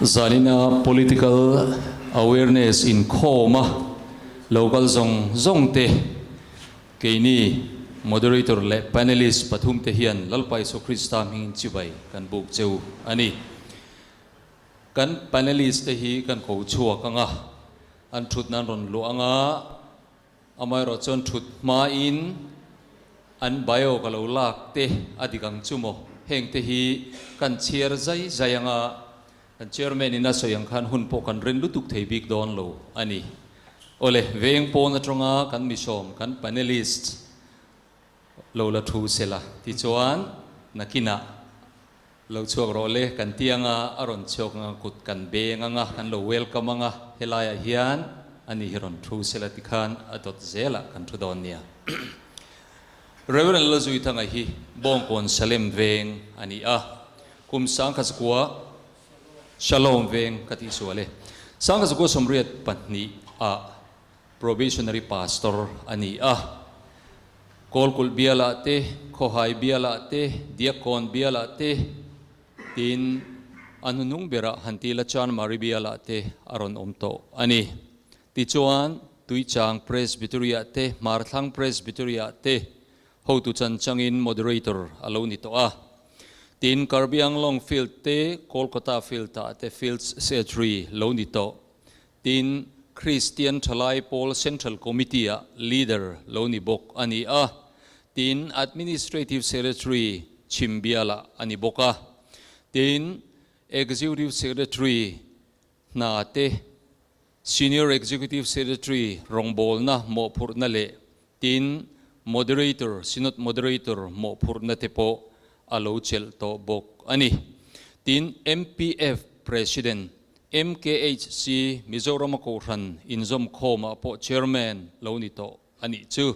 Zanina political awareness inkhawma lo kal zawng zawng te keini moderator leh panelist pathum te hian Lalpa Isua Krista hmingin chibai kan buk cheu a ni. Kan panelist te hi kan ko chhuak anga an thutna an rawn luah anga Amaherawh chuan thut hmain an bio ka lo lak te a dik ang chu maw? Heng te hi kan chhiar zai zai anga kan chairman in a sawi ang khan hun pawh kan ren lutuk thei bik dawn lo a ni. Awle, veng pawn atanga kan misawm, kan panelists lo la thu sela tichuan nakinah lo chhuak rawh le kan ti anga a rawn chhuak anga kut kan beng anga kan lo welcome anga helaiah hian ani hi rawn thu sela tikhan a dawt zelah kan thu dawn nia. Reverend Lalzuithanga hi Bawngkawn Salem veng a ni a, kum sangkhatzakua Shalom veng ka tih sual e, sangkhatzakua 82 ah Probationary Pastor a ni a. Kawlkulh bialah te, Khawhai bialah te, Diakkawn bialah te, tin a hnunung berah Hantila Chanmari bialah te a rawn awm tawh a ni. Tichuan, Tuichang Presbytery-ah te, Hmarthlang Presbytery-ah te hotu chan changin Moderator a lo ni tawh a. Tin, Karbi Anglong Field te, Kolkata Field-ah te Field Secretary lo ni tawh. Tin, Kristian Thalai Pawl Central Committee-ah Leader lo ni bawk a ni a. Tin, Administrative Secretary chhim bialah a ni bawk a. Tin, Executive Secretary hna te, Senior Executive Secretary rawngbawlna mawhphurhna leh tin, Moderator, Synod Moderator mawhphurhna te pawh a lo chelh tawh bawk a ni. Tin, MPF President MKHC Mizorama Kohhran inzawm khawmah pawh Chairman lo ni tawh a nih chu.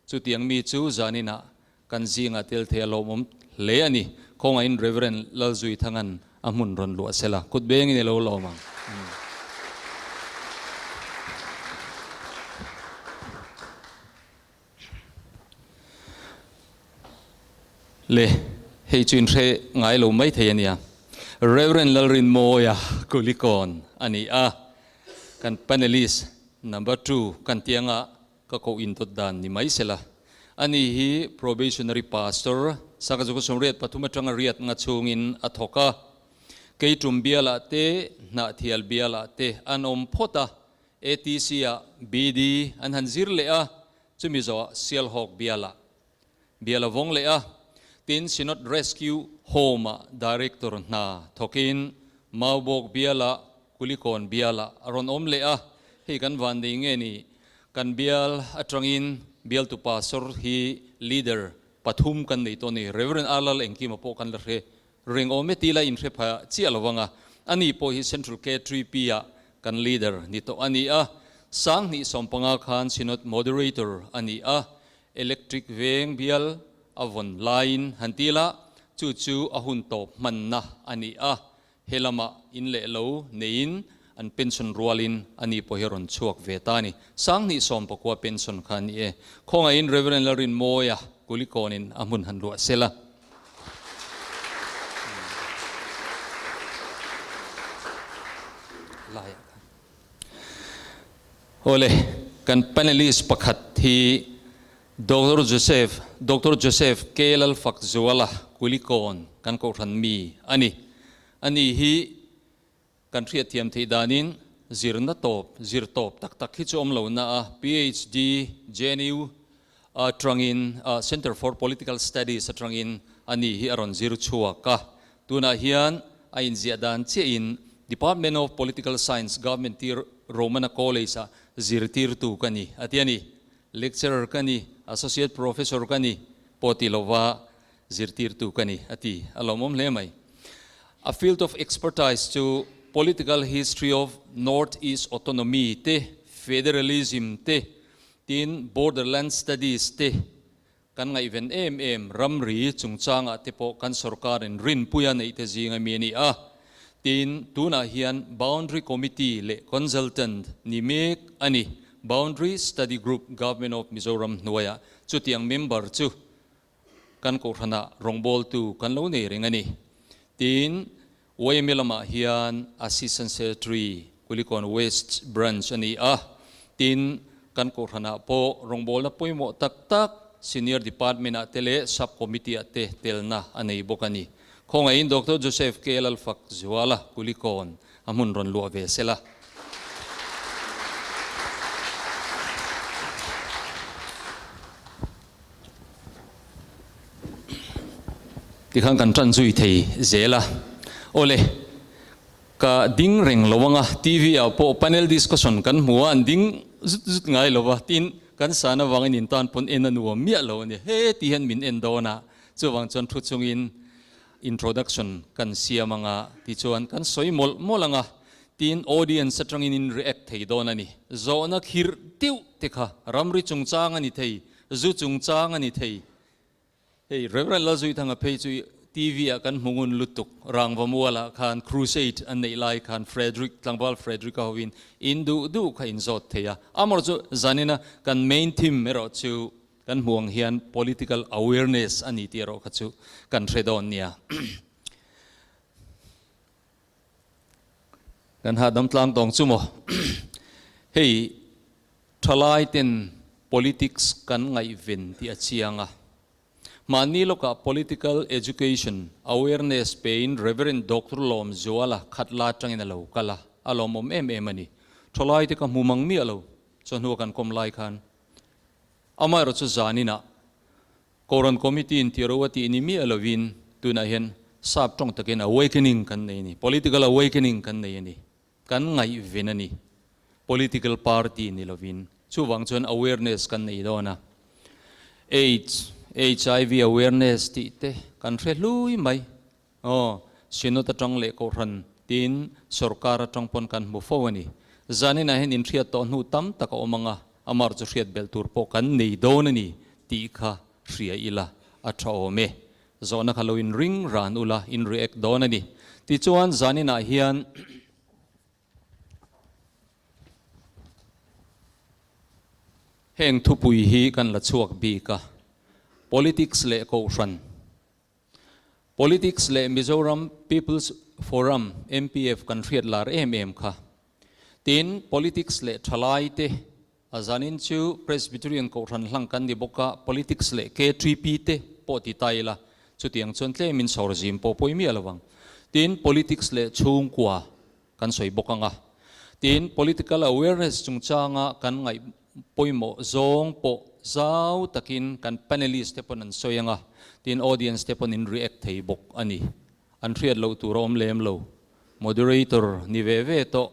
Chutiang mi chu zaninah kan zingah tel thei a lawmawm hle a ni. Khawngaihin Rev. Lalzuithanga'n a hmun rawn luah sela, kut bengin i lo lawm ang. Le, hei chu inhre ngai lo mai thei a nia. Rev. Lalrinmawia Kulikawn a ni a, kan panelist number two kan tianga ka koh indawt dan ni mai sela. Ani hi probationary pastor, Sakazuka 83 atanga riat nga chhungin a thawk a. Keitum bialah te, Hnahthial bialah te an awm phawt a. ATC ah BD an han zir leh a, chumi zawhah Sialhawk bialah bial a vawng leh a, tin Synod Rescue Home ah Director hna thawkin Maubawk bialah Kulikawn bialah a rawn awm leh a, hei kan van nei nge ni kan bial atangin bialtu pastor hi leader pathum kan nei tawh a ni, Rev. Arlal Engkima pawh kan la hre Ring awm e tila inhre pha chiah lo vang a, ani pawh hi Central K3P ah kan leader ni tawh a ni a, 2015 khan Synod Moderator a ni a, Electric veng bial a vawn laiin han ti la, chu chu a hun tawp hmanna a ni a, he lamah in leh lo neiin an pension rualin ani pawh hi a rawn chhuak ve ta a ni. 2019 pension kha a ni e. Khawngaihin Rev. Lalrinmawia Kulikawnin a hmun han luah sela. Awle, kan panelist pakhat hi Doctor Joseph, Doctor Joseph K. Lalfakzuala Kulikawn kan kohhran mi a ni. Ani hi Kan hriatthiam theih danin zirna tawp, zir tawp tak tak hi chu awm lo na a, PhD, JNU atangin Centre for Political Studies atangin a ni hi a rawn zir chhuak a. Tunah hian a inziah dan chiahin Department of Political Science, Government Tir Romana College-ah zirtirtu ka ni a ti a ni. Lecturer ka ni, Associate Professor ka ni pawh ti lova zirtirtu ka ni a ti a lawmawm hle mai. A field of expertise chu political history of North East autonomy te, federalism te, tin borderland studies te kan ngaihven em em ramri chungchangah te pawh kan sorkarin rinpuia neih te zinga mi a ni a. Tin, tunah hian Boundary Committee leh Consultant ni mek a ni. Boundary Study Group, Government of Mizoram hnuaiah chutiang member chu Kan kohhranah rawngbawltu kan lo nei reng a ni. Tin, YMA lamah hian Assistant Secretary, Kulikawn West Branch a ni a. Tin, kan Kohhranah pawh rawngbawlna pawimawh tak tak Senior Department-ah te leh Sub Committee-ah te telna a nei bawk a ni. Khawngaihin Doctor Joseph K. Lalfakzuala, Kulikawn, a hmun rawn luah ve sela. Tikhan kan tan zui thei zel a. Awle, ka ding reng lo anga, TV ah pawh panel discussion kan hmu a, an ding zut zut ngai lo va, tin kan san avangin in tan pawn en a nuam miah lo a ni. He ti hian min en dawn a, chuvang chuan thu chungin introduction kan siam anga tichuan kan sawi mawlh mawlh anga, tin audience atangin in react thei dawn a ni. Zawhna khirh deuh te kha ramri chungchang a ni thei, zu chungchang a ni thei. Hei Reverend Lalzuithanga phei chu TV ah kan hmu ngun lutuk, Rangva mualah khan crusade an neih lai khan Frederick, tlangval Frederick a hovin in duh duh kha in zawt thei a. Amaherawhchu chu zanina kan main theme erawh chu Kan hmuh ang hian political awareness a ni tih erawh kha chu kan hre dawn nia. Kan hahdam tlang tawng chu maw? Hei thalai ten politics kan ngaihven tih a chiang a. Mahni lawkah political education awareness pein Reverend Doctor Lawmzuala Khatla atangin a lo kal a, a lawmawm em em a ni. Thalai te ka hmu mang miah lo, chawhnu a kan kawm lai khan. Amaherawh chu zaninah Kohhran Committee in tih ro a tih ni miah lovin tunah hian sap tawng takin awakening kan nei a ni, political awakening kan nei a ni, kan ngaihven a ni, political party ni lovin. Chuvang chuan awareness kan nei dawn a. AIDS, HIV awareness tih te kan hre hlui mai. Aw, Synod atang leh Kohhran tiin sorkar atang pawn kan hmu fo a ni. Zaninah hian inhriat tawh hnu tam tak a awm ang a, amar chu hriat belh tur pawh kan nei dawn a ni tih kha hria ila a tha awm e. Zawhna kha lo inring ran ula, in react dawn a ni. Tichuan zaninah hian heng thupui hi kan la chhuak bik a, Politics leh Kohhran. Politics leh Mizoram People's Forum, MPF, kan hriat lar em em kha. Tin, politics leh thalai te, a zanin chu Presbyterian Kohhran hlang kan ni bawk a, politics leh KTP te pawh ti ta ila, chutiang chuan tlemin sawr zim pawh pawi miah lo ang. Tin, politics leh chhungkua kan sawi bawk ang a. Tin, political awareness chungchanga kan ngaih pawimawh zawng pawh zau takin kan panelist te pawn an sawi ang a, tin audience te pawn in react thei bawk a ni. An hriat loh tur a awm lem lo. Moderator ni ve ve tawh,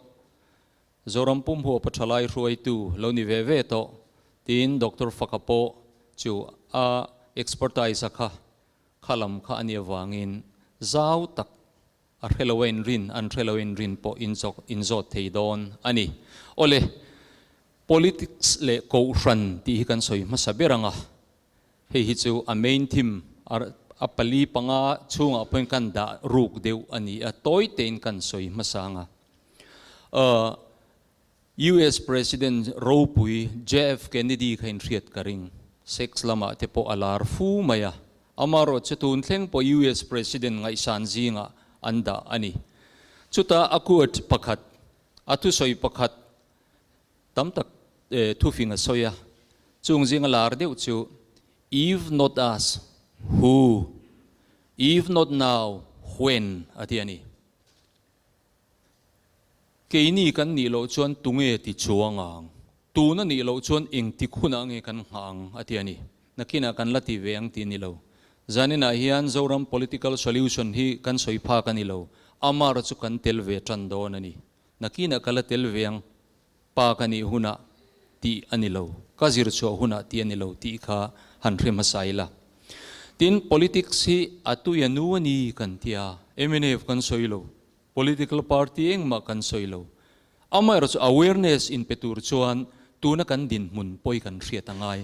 Zoram pumhuapa thalai hruaitu lo ni ve ve tawh, tin Doctor Faka pawh chu a expertise a kha kha lam kha a nih avangin zau tak A hre lo a inrin, an hre lo a inrin pawh inzawk inzawt thei dawn a ni. Awle, politics leh kohhran tih hi kan sawi hmasa ber ang a, hei hi chu a main theme a a pali panga chhungah pawhin kan dah ruk deuh a ni a, tawi tein kan sawi hmasa ang a. Uh, US President ropui JF Kennedy kha inhriat ka ring. Sex lamah te pawh a lar fu mai a. Amaherawh chu tun thleng pawh US President ngaihsan zingah an dah a ni. Chutah a quote pakhat, a thusawi pakhat tam tak thufing a sawi a. Chung zinga lar deuh chu, If not us, who? If not now, when? a ti a ni. Keini kan nih loh chuan tunge ti chuang ang? Tun a nih loh chuan engtik hunah nge kan nghah ang? a ti a ni. Nakinah kan la ti ve ang tih a ni lo. Zaninah hian Zoram political solution hi kan sawi phak a ni lo. Amar chu kan tel ve tan dawn a ni. Nakinah ka la tel ve ang, pa ka nih hunah tih a ni lo, ka zir chhuah hunah tih a ni lo tih kha han hre hmasa ila. Tin, politics hi a tui a nu a ni kan ti a, mnf kan sawi lo. Political party engmah kan sawi lo. Amaherawhchu awareness in pe tur chuan tuna kan dinhmun pawi kan hriat a ngai.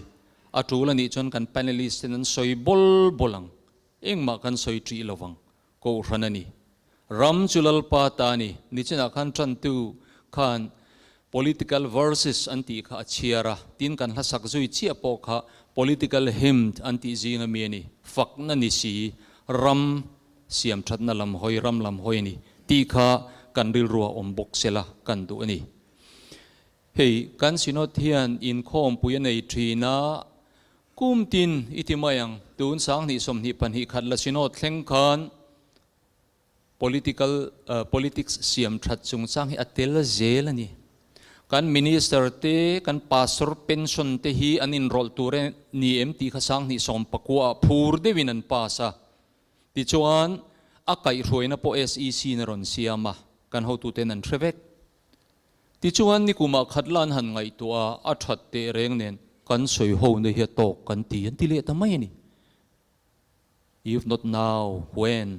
A tul a nih chuan kan panelist ten an sawi bawl bawl ang. Engmah kan sawi ṭih lo vang. Kohhran a ni. Ram chu Lalpa ta a ni. Nichinah khan ṭantu khan political verses an tih kha a chhiar a. Tin kan hlasak zui chiah pawh kha political hymn an tih zing ami a ni. Fakna ni si. Ram. siam thatna lam hawi, ram lam hawi a ni tih kha kan rilrua awm bawk sela kan duh a ni. Hei kan Synod hian inkhawmpui a nei thin a, kum tin i ti mai ang, tun 2022 khat la Synod thleng khan Political politics siam that chungchang hi a tel zel a ni. Kan Minister te, kan Pastor pension te hi an inrawlh tur e ni em tih kha 2019 ah phur deuhin an pass a. Tichuan a kaihhruaina pawh SEC in a rawn siam a, kan hotuten an hre vek. Tichuan nikumah khat la an han ngaihtuah a, a that teh reng nen kan sawi ho na hi a tawk kan ti an ti leh ta mai a ni. If not now, when?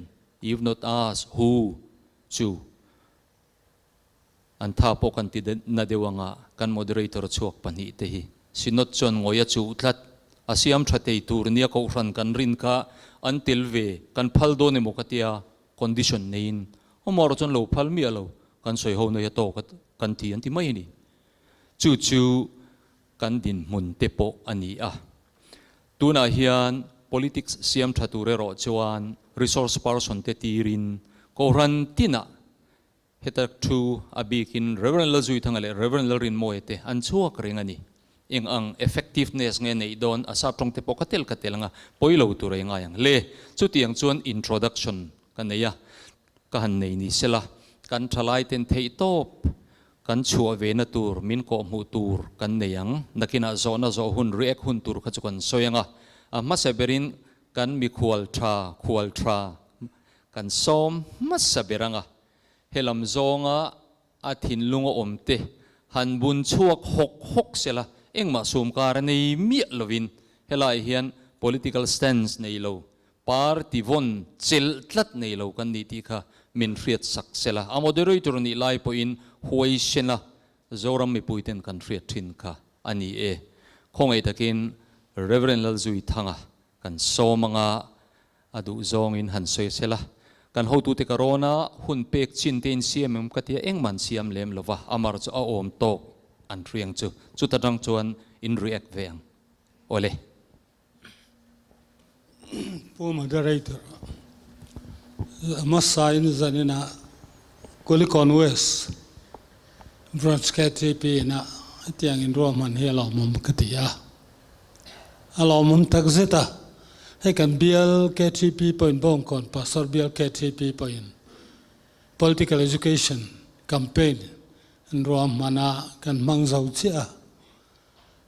If not us, who? Chu an tha pawh kan ti na deuh anga kan moderator chhuak pahnihte hi Synod chuan ngawih a chuh tlat. A siam tha thei tur nia kohhran kan rin kha an tel ve kan phal dawn emaw ka tia condition neiin awmawh chuan lo phal miah lo kan sawi ho na hi a tawk kan ti an ti mai a ni. Chu chu kan dinhmun te pawh a ni a. Tunah hian politics siam tha tur erawh chuan resource person te tirin Kohhran tinah heta thu a bikin Rev. Lalzuithanga leh Rev. Lalrinmawia te an chhuak reng a ni. Eng ang effectiveness nge neih dawn a sap tawng te pawh ka tel ka tel anga pawi lo tur ei ngai ang le. Chutiang chuan introduction ka nei a, ka han nei ni sela kan thalai ten theih tawp kan chhuah ve na tur min kawh hmuh tur kan nei ang. Nakinah zawhna zawh hun react hun tur kha chu kan sawi ang a, a hmasa berin kan mikhual tha khual tha kan sawm hmasa ber ang a, helam zawnga a thinlung a awm te han bun chhuak hawk hawk sela engmah sumkar a nei miah lovin helai hian political stance nei lo Party vawn chelh tlat nei lo kan nih tih kha min hriat sak sela, a moderator nih lai pawhin huaisena Zoram mipuiten kan hriat thin kha a ni e. Khawngaih takin Rev. Lalzuithanga kan sawm anga a duh zawngin han sawi sela, kan hotute ka rawn a, hun pek chin te in siam em ka tia engmah an siam lem lova, amar chu a awm tawk an hriang chu, chuta tang chuan in react ve ang. Awle. Pu Moderator, hmasa in zanin ah Kulikon West Branch KTP in ah hetiang in ruahman hi a lawmawm ka ti a. A lawmawm takzet a, hei kan bial KTP pawhin Bawngkawn Pastor bial KTP pawhin Political Education Campaign an ruahman a kan hmang zo chiah a.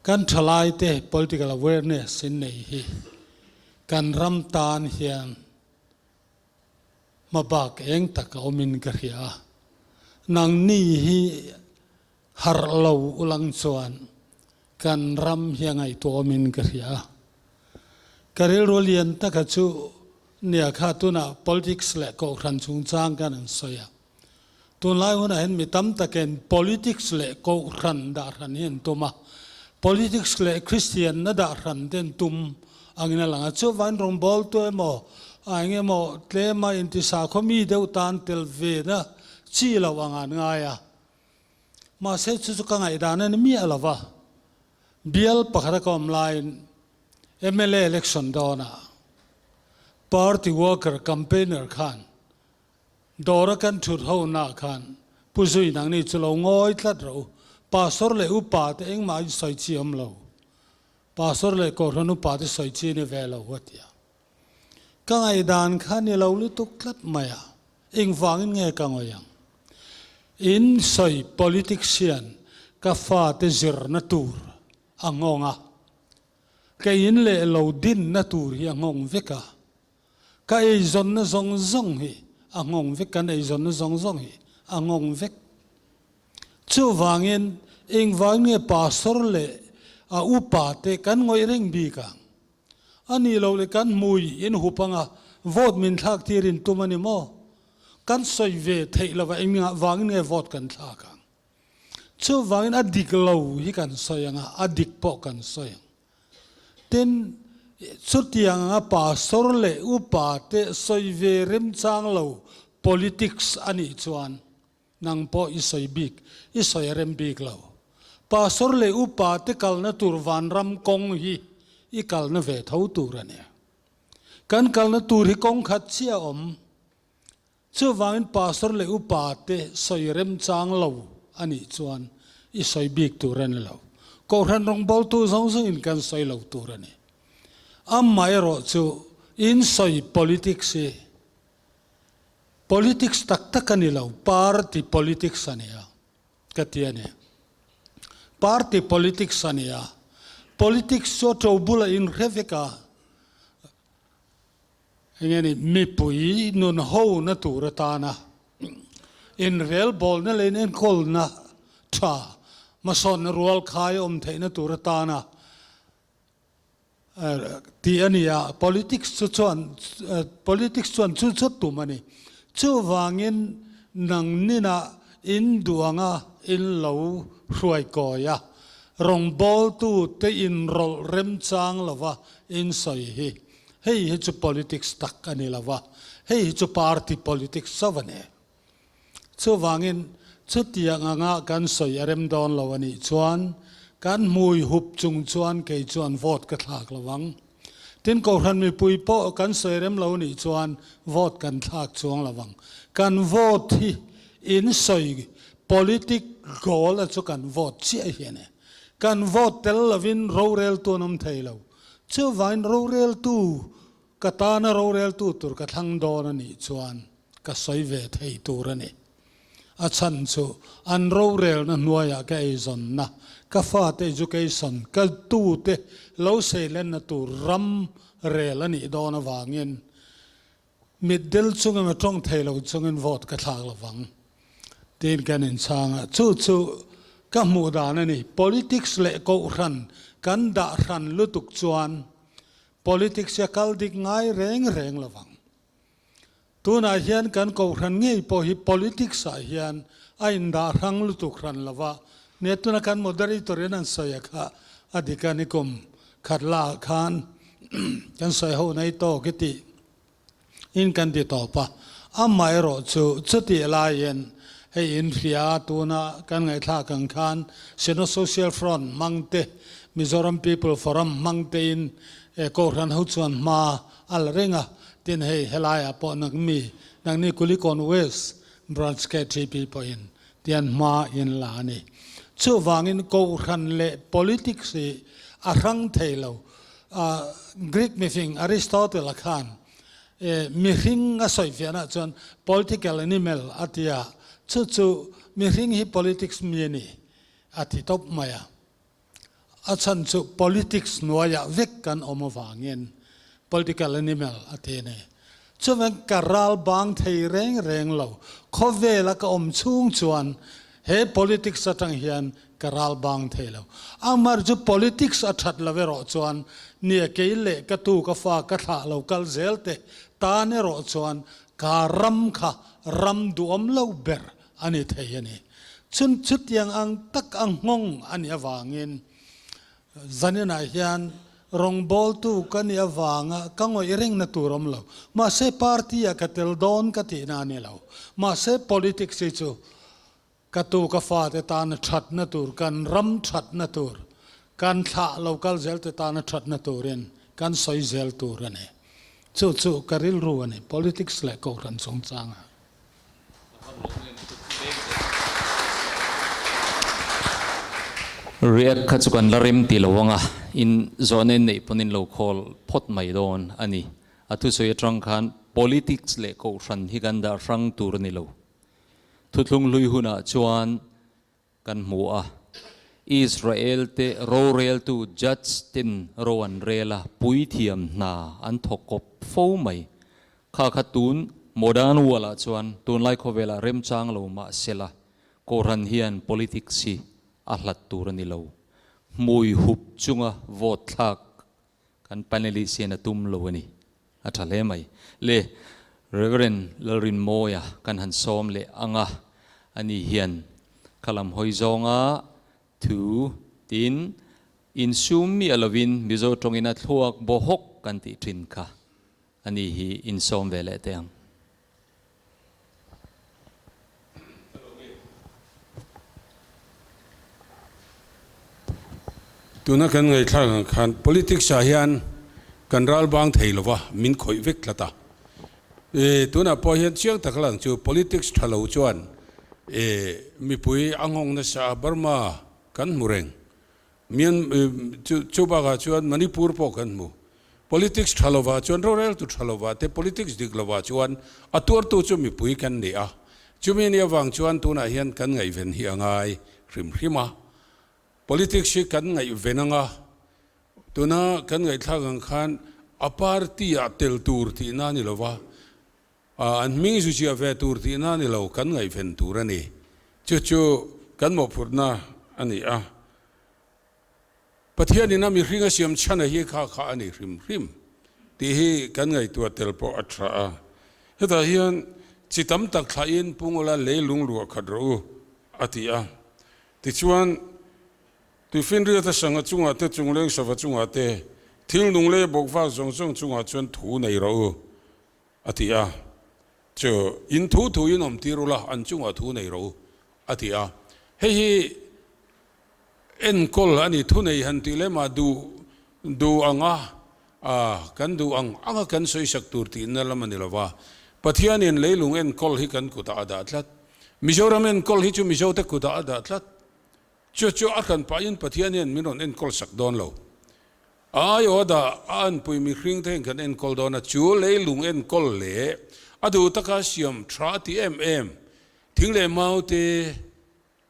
Kan thalaite political awareness in nei hi kan ram tan hian hmabak eng tak a awmin ka hria a. Nangni hi harh lo ulang chuan kan ram hi a ngaihtuahawmin ka hria a. Ka rilru lian taka chu nia kha tunah politics leh kohhran chungchang kan an sawi a. Tunlai hunah hian mi tam takin politics leh kohhran dah hran hi an tum a, politics leh Kristianna dah hran te an tum angin a lang a. Chuvangin rawngbawltu emaw, a eng emaw tlema intisakhaw mi deuh tan tel ve na chi loh ang an ngai a. Mahse chu chu ka ngaihdan a ni miah lo va, bial pakhat a ka awm laiin mla election dawnah party worker campaigner khan Dawra kan thut ho nah khan Pu Zui nangni chu lo ngawi tlat rawh u. Pastor leh upa te engmah in sawi chi awm lo. Pastor leh Kohhran upa te sawi chi ni ve lo a ti a. Ka ngaihdan kha ni lo lutuk tlat mai a, engvangin nge ka ngawi ang? In sawi politics hian ka fate zirna tur a nghawng a, ka in leh lo dinna tur hi a nghawng vek a. Ka eizawnna zawng zawng hi a nghawng vek, kan eizawnna zawng zawng hi a nghawng vek. Chuvangin engvang nge pastor leh a upa te kan ngawih reng bik ang? A nih loh leh kan hmui in hup anga vote min thlak tir in tum a ni maw? Kan sawi ve theih lova engah vangin nge vote kan thlak ang? Chuvangin a dik lo hi kan sawi anga a dik pawh kan sawi ang. Tin, chutiang anga pastor leh upa te sawi ve remchang lo politics a nih chuan nang pawh i sawi bik, i sawi a rem bik lo. Pastor leh upa te kalna tur vanram kawng hi i kalna ve tho tur a ni. Kan kalna tur hi kawng khat chiah a awm. Chuvangin pastor leh upa te sawi remchang lo a nih chuan i sawi bik tur a ni lo. Kohhran rawngbawltu zawng zawngin kan sawi lo tur a ni. Amaherawhchu in sawi politics hi politics tak tak a ni lo, party politics a ni a ka ti a ni. Party politics a ni a, politics chu a to bulah inhre vek a, Enge ni, mipui nun hona tur atana inrelbawlna leh inenkawlna tha, hmasawnna rual khai awm theihna tur atana tih a ni a, politics chu chuan politics chuan chu chu tum a ni. Chuvangin nangninah in duanga in lo hruai kawi a, rawngbawltute inrawlh remchang lova in sawi hi Hei hi chu politics tak a ni lo va, hei hi chu party politics chauh a ni. Chuvangin chutiang anga kan sawi a rem dawn lo a nih chuan kan hmui hup chung chuan kei chuan vote ka thlak lo ang. Tin, Kohhran mipui pawh kan sawi rem lo nih chuan vote kan thlak chuang lo ang. Kan vote hi in sawi politic goal a chu kan vote chiah hi a ni. Kan vote tel lovin roreltu an awm thei lo. Chuvain roreltu, ka tana roreltu tur ka thlang dawn a nih chuan ka sawi ve thei tur a ni. A chhan chu an rorelna hnuaiah ka eizawnna, ka fate education, ka tute lo seilenna tur ram rel a nih dawn avangin Mitdel chungin a tawng thei lo chungin vote ka thlak lo vang tiin kan inchhang a, chu chu ka hmuh dan a ni. Politics leh kohhran kan dah hran lutuk chuan politics hi a kal dik ngai reng reng lo vang. Tunah hian kan kohhran ngei pawh hi politics ah hian a indah hrang lutuk hran lo va, nia tuna kan moderator in an sawi a kha a dik a ni kum khat la ah khan kan sawi ho nei tawk i tih. In kan ti tawp a, amaherawh chu chutih laiin hei in hria tuna kan ngaihthlak ang khan Sino Social Front hmang te, Mizoram People Forum hmang tein Kohhran ho chuan hma a la reng a, tin hei helaiah pawh nangmi nangni Kulikawn West Branch KTP pawhin tian hma in la a ni. Chuvangin Kohhran leh Politics hi a hrang thei lo. Greek mifing Aristotle-a khan mihring a sawi fiahna chuan political animal a ti a, chu chu mihring hi politics mi a ni a ti tawp mai a. A chhan chu politics hnuaiah vek kan awm avangin political animal a ti a ni. Chuvang ka ral bang thei reng reng lo, khawvela ka awm chhung chuan he politics atang hian ka ral bang thei lo. Amar chu politics a that lo erawh chuan nia kei leh ka tu ka fa ka thlah lo kal zel te tan erawh chuan ka ram kha ram duhawm lo ber a ni thei a ni. Chun chutiang ang tak a nghawng a nih avangin Zaninah hian rawngbawltu ka nih avanga ka ngawih rengna tur awm lo. Mahse party-ah ka tel dawn ka tihna a ni lo. Mahse politics hi chu ka tu ka fate tana thatna tur, kan ram thatna tur, kan thlah lo kal zelte tana thatna turin kan sawi zel tur a ni. Chu chu ka rilru a ni, politics leh kohhran chungchangah. React kha chu kan la rem ti lo ang a, in zawhna in neih pawn in lo call phawt mai dawn a ni. A thusawi atang khan politics leh kohhran hi kan dah hrang tur a ni lo. Thuthlung hlui hunah chuan Kan hmu a, Israel te roreltu judge ten ro an rel a, puithiam hna an thawk kawp fo mai. Kha kha tun modern world ah chuan tunlai khawvelah remchang lo mah sela, Kohhran hian politics hi a hlat tur a ni lo. Hmui hup chunga vote thlak kan panelist hian a tum lo a ni. A tha hle mai. Le Reverend Lalrinmawia kan han sawm leh ang a, ani hian kha lam hawi zawnga thu tin insum miah lovin Mizo tawngin a thluak bawhawk kan tih thin kha ani hi insawm ve leh teh ang. Tuna kan ngaihthlak ang khan politics ah hian kan ral bang thei lova min khawih vek tlat a. Tunah pawh hian chiang tak lang chu politics tha lo chuan mipui a nghawng nasa a, Burma kan hmu reng. Mian chu chu bakah chuan Manipur pawh kan hmu. Politics tha lovah chuan roreltu tha lovah te politics dik lovah chuan a tuartu chu mipui kan ni a. Chumi ni avang chuan tunah hian kan ngaihven hi a ngai hrim hrim a. Politics hi kan ngaihven anga tuna kan ngaihthlak ang khan a party ah tel tur tihna a ni lova, an hming zu chiah ve tur tihna a ni lo, kan ngaihven tur a ni. Chu chu kan mawhphurhna a ni a. Pathianin a mihring a siam chhan a hi kha kha a ni hrim hrim tih hi kan ngaihtuah tel pawh a tha a. Hetah hian chi tam tak thlahin Pungula leilung luah khat rawh u a ti a. Tichuan, Tuifinriata sanga chungah te, chungleng sava chungah te, thil nung leh bawkvak zawng zawng chungah chuan thu nei rawh u a ti a. Chu in thu thuin awm tir ula, an chungah thu nei rawh u a ti a. Hei hi Enkawl a ni, thunei han tih lem ah duh duh anga kan duh ang anga kan sawisak tur tihna lam a ni lova, Pathianin leilung enkawl hi kan kutah a dah tlat. Mizoram enkawl hi chu Mizote kutah a dah tlat. Chu chu a hran pahin Pathian hian min rawn enkawl sak dawn lo. A aiawh a dah a anpui mihring te hian kan enkawl dawn a, chu leilung enkawl leh a duh taka siam tha a ti em em, thing leh mau te,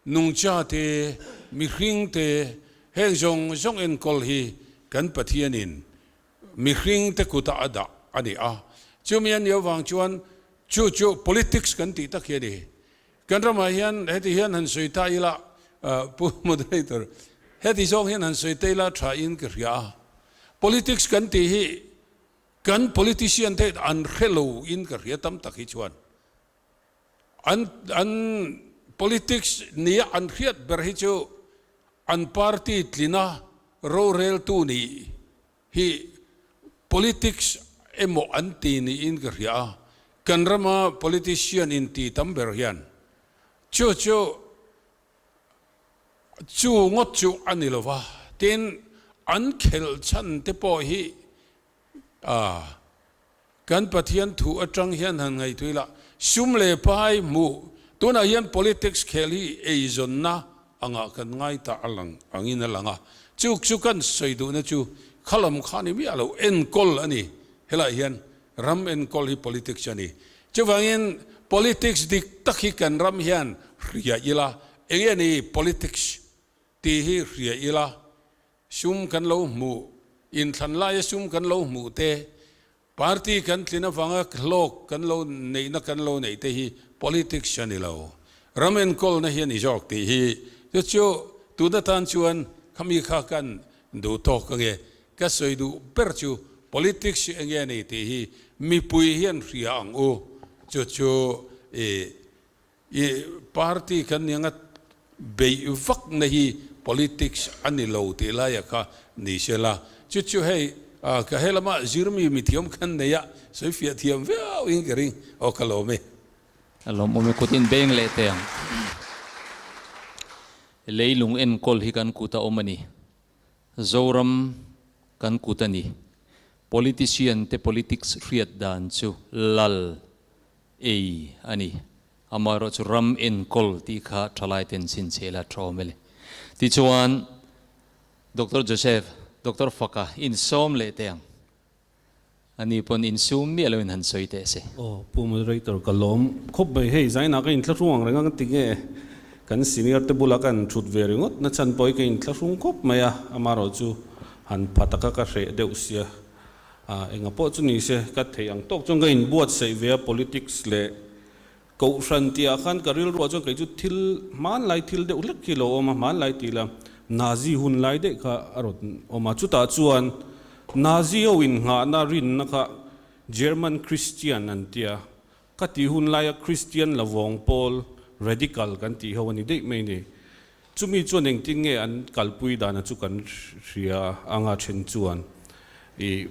Nungcha te, mihring te, heng zawng zawng enkawl hi kan Pathianin mihring te kutah a dah a ni a. Chumi a nih avang chuan chu chu politics kan tih tak hi a ni. Kan ramah hian heti hian han sawi ta ila, Pu Moderator, heti zawng hian han sawi ta ila tha in ka hria a. Politics kan tih hi kan politician te an hre lo in ka hria tam tak hi chuan. An an politics nia an hriat ber hi chu an party tlina roreltu nih hi politics emaw an ti niin ka hria a, kan rama politician inti tam ber hian chu chu chu ngawt chu a ni lova, tin an khelh chhan te pawh hi A, Kan Pathian thu atang hian han ngaihtuih la, sum leh pai hmuh, tunah hian politics khel hi eizawnna angah kan ngai ta a lang angin a lang a, chu chu kan sawi duhna chu khalam kha ni miah lo, enkawl a ni, helaiah hian ram enkawl hi politics a ni. Chuvangin politics dik tak hi kan ram hian hria ila, enge ni politics tih hi hria ila, Sum kan lo hmuh, inthlan laia sum kan lo hmuh te, party kan tlin avanga hlawk kan lo neihna kan lo neih te hi politics a ni lo. Ram enkawlna hi a ni zawk tih hi chu chu tun atan chuan khami kha kan duh tawk ange. Ka sawi duh ber chu politics hi enge a ni tih hi mipui hian hria ang u. Chu chu i I party kan nia nga beih vak na hi politics a ni lo tih laia kha ni se la, chu chu hei ka he lama zirmi mithiam khan nei a, sawi fiah thiam viau in ka ring aw ka lawm e. A lawmawm e, kut in beng leh teh ang. Leilung enkawl hi kan kut a awm a ni. Zoram kan kut a ni. Politician te politics hriat dan chu lal ei a ni. Amaherawh chu ram enkawl tih kha thalai ten chhinchhiah ila tha awm e le. Tichuan Doctor Joseph, Doctor Faka insawm leh teh ang. Ani pawn insum miah loin han sawi teh se. Aw Pu Moderator ka lawm khawp mai hei zainah ka inthlahrung ang reng a ka ti nge kan senior te bula ka han thut ve ringawt na chhan pawh hi ka inthlahrung khawp mai a amaherawh chu han pha taka ka hreh deuh sia A, enga pawh chu ni se, ka theih ang tawk chuan ka inbuatsaih ve a, politics leh kohhran tihah khan ka rilruah chuan kei chu thil hmanlai thil deuh hlek khi lo awm a, hmanlai tih la Nazi hun lai daih kha a rawn awm a, chutah chuan Nazi ho innghahna rinna kha German Christian an tia, ka tih hun laia Christian lavawng pawl radical kan tih ho a ni daih mai ni. Chumi chuan engtin nge an kalpui dana chu kan hria anga then chuan i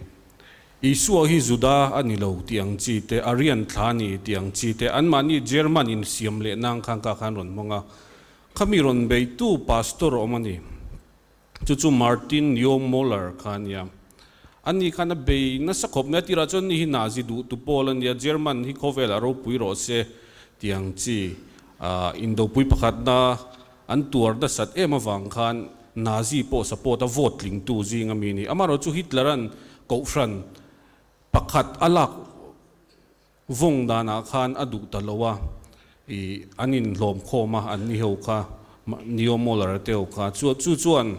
Isua hi Juda a ni lo tih ang chi te, Aryan thla a ni tih ang chi te, anmahni German in siam leh nang khan ka khan rawn hmang a, khami rawn beitu pastor awm a ni. Chu chu Martin Niemöller kha a nia. Ani khan a bei nasa khawp mai a, tirah chuan ni hi Nazi duh tu pawl a nia, German hi khawvelah ropui rawh se tih ang chi indopui pakhatna an tuar nasat em avang khan Nazi pawh support a vote tlingtu zing a mi a ni. Amaherawhchu Hitler-a'n Kohhran pakhat a lak vawng danah khan a duh ta lo a, ih an inhlawm khawm a, an ni ho kha, Neo Moller-a te ho kha, chu chu chuan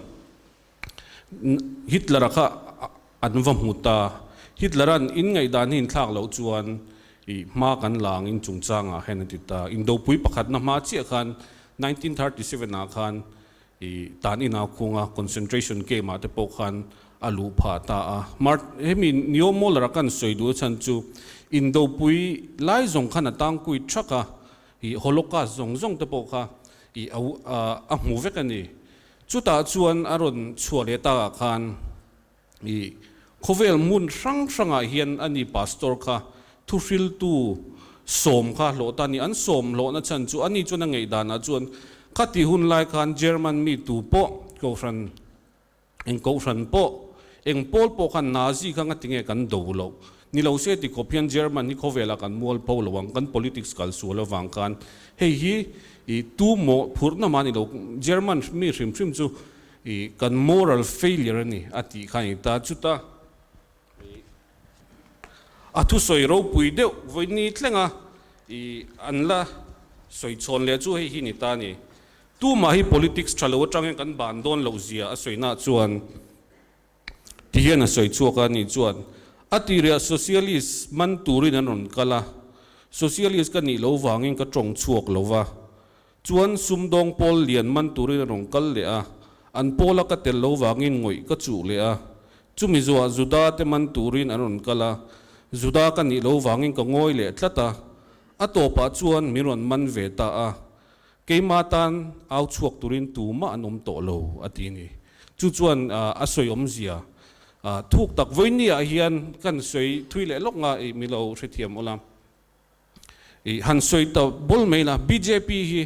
Hitler-a kha an va hmu ta. Hitler-a'n in ngaihdan hi inthlak loh chuan ih hma kan la ang in chungchangah hian a ti ta. Indopui pakhatna hma chiah khan 1937 ah khan ih tan inah khunga concentration camp ah te pawh khan a luh phah ta a. Mart hemi Neo Moller-a kan sawi duh chhan chu indopui lai zawng khan a tangkui thak a, ih Holocaust zawng zawng te pawh kha ih a hmu vek a ni. Chutah chuan a rawn chhuah leh takah khan i khawvel hmun hrang hrangah hian a ni pastor kha thuhriltu sawm kha hlawh ta a ni. An sawm hlawhna chhan chu ani chuan a ngaihdanah chuan khati hun lai khan German mi tu pawh kohhran eng kohhran pawh eng pawl pawh khan Nazi kha ngatinge kan do loh ni lo se ti khawp hian German hi khawvelah kan mual pho lo ang, kan politics kal sual avang khan hei hi i tu mawh phurhna mah a ni lo, German mi hrim hrim chu i kan moral failure a ni a tih kha a ni ta. Chuta i a thusawi ropui deuh vawiin thlenga i an la sawi chhawn leh chu hei hi ni ta a ni. Tumah hi politics tha lo atangin kan ban dawn loh zia a sawina chuan Ti hian a sawi chhuak a nih chuan a tirah Socialist man turin an rawn kal a, Socialist ka nih lo vangin ka tawng chhuak lo va, chuan sumdawng pawl lian man turin an rawn kal leh a, an pawla ka tel lo vangin ngawih ka chuh leh a, chumi zuah Juda te man turin an rawn kal a, Juda ka nih lo vangin ka ngawi leh tlat a, a tawpah chuan min rawn man ve ta a, Keimah tan au chhuak turin tumah an awm tawh lo, a ti a ni. Chu chuan a sawi awmzia thuk tak vawinia hian kan sawi thui leh lawk nga i mi lo hrethiam awl a. I han sawi ta bawl mai la, bjp hi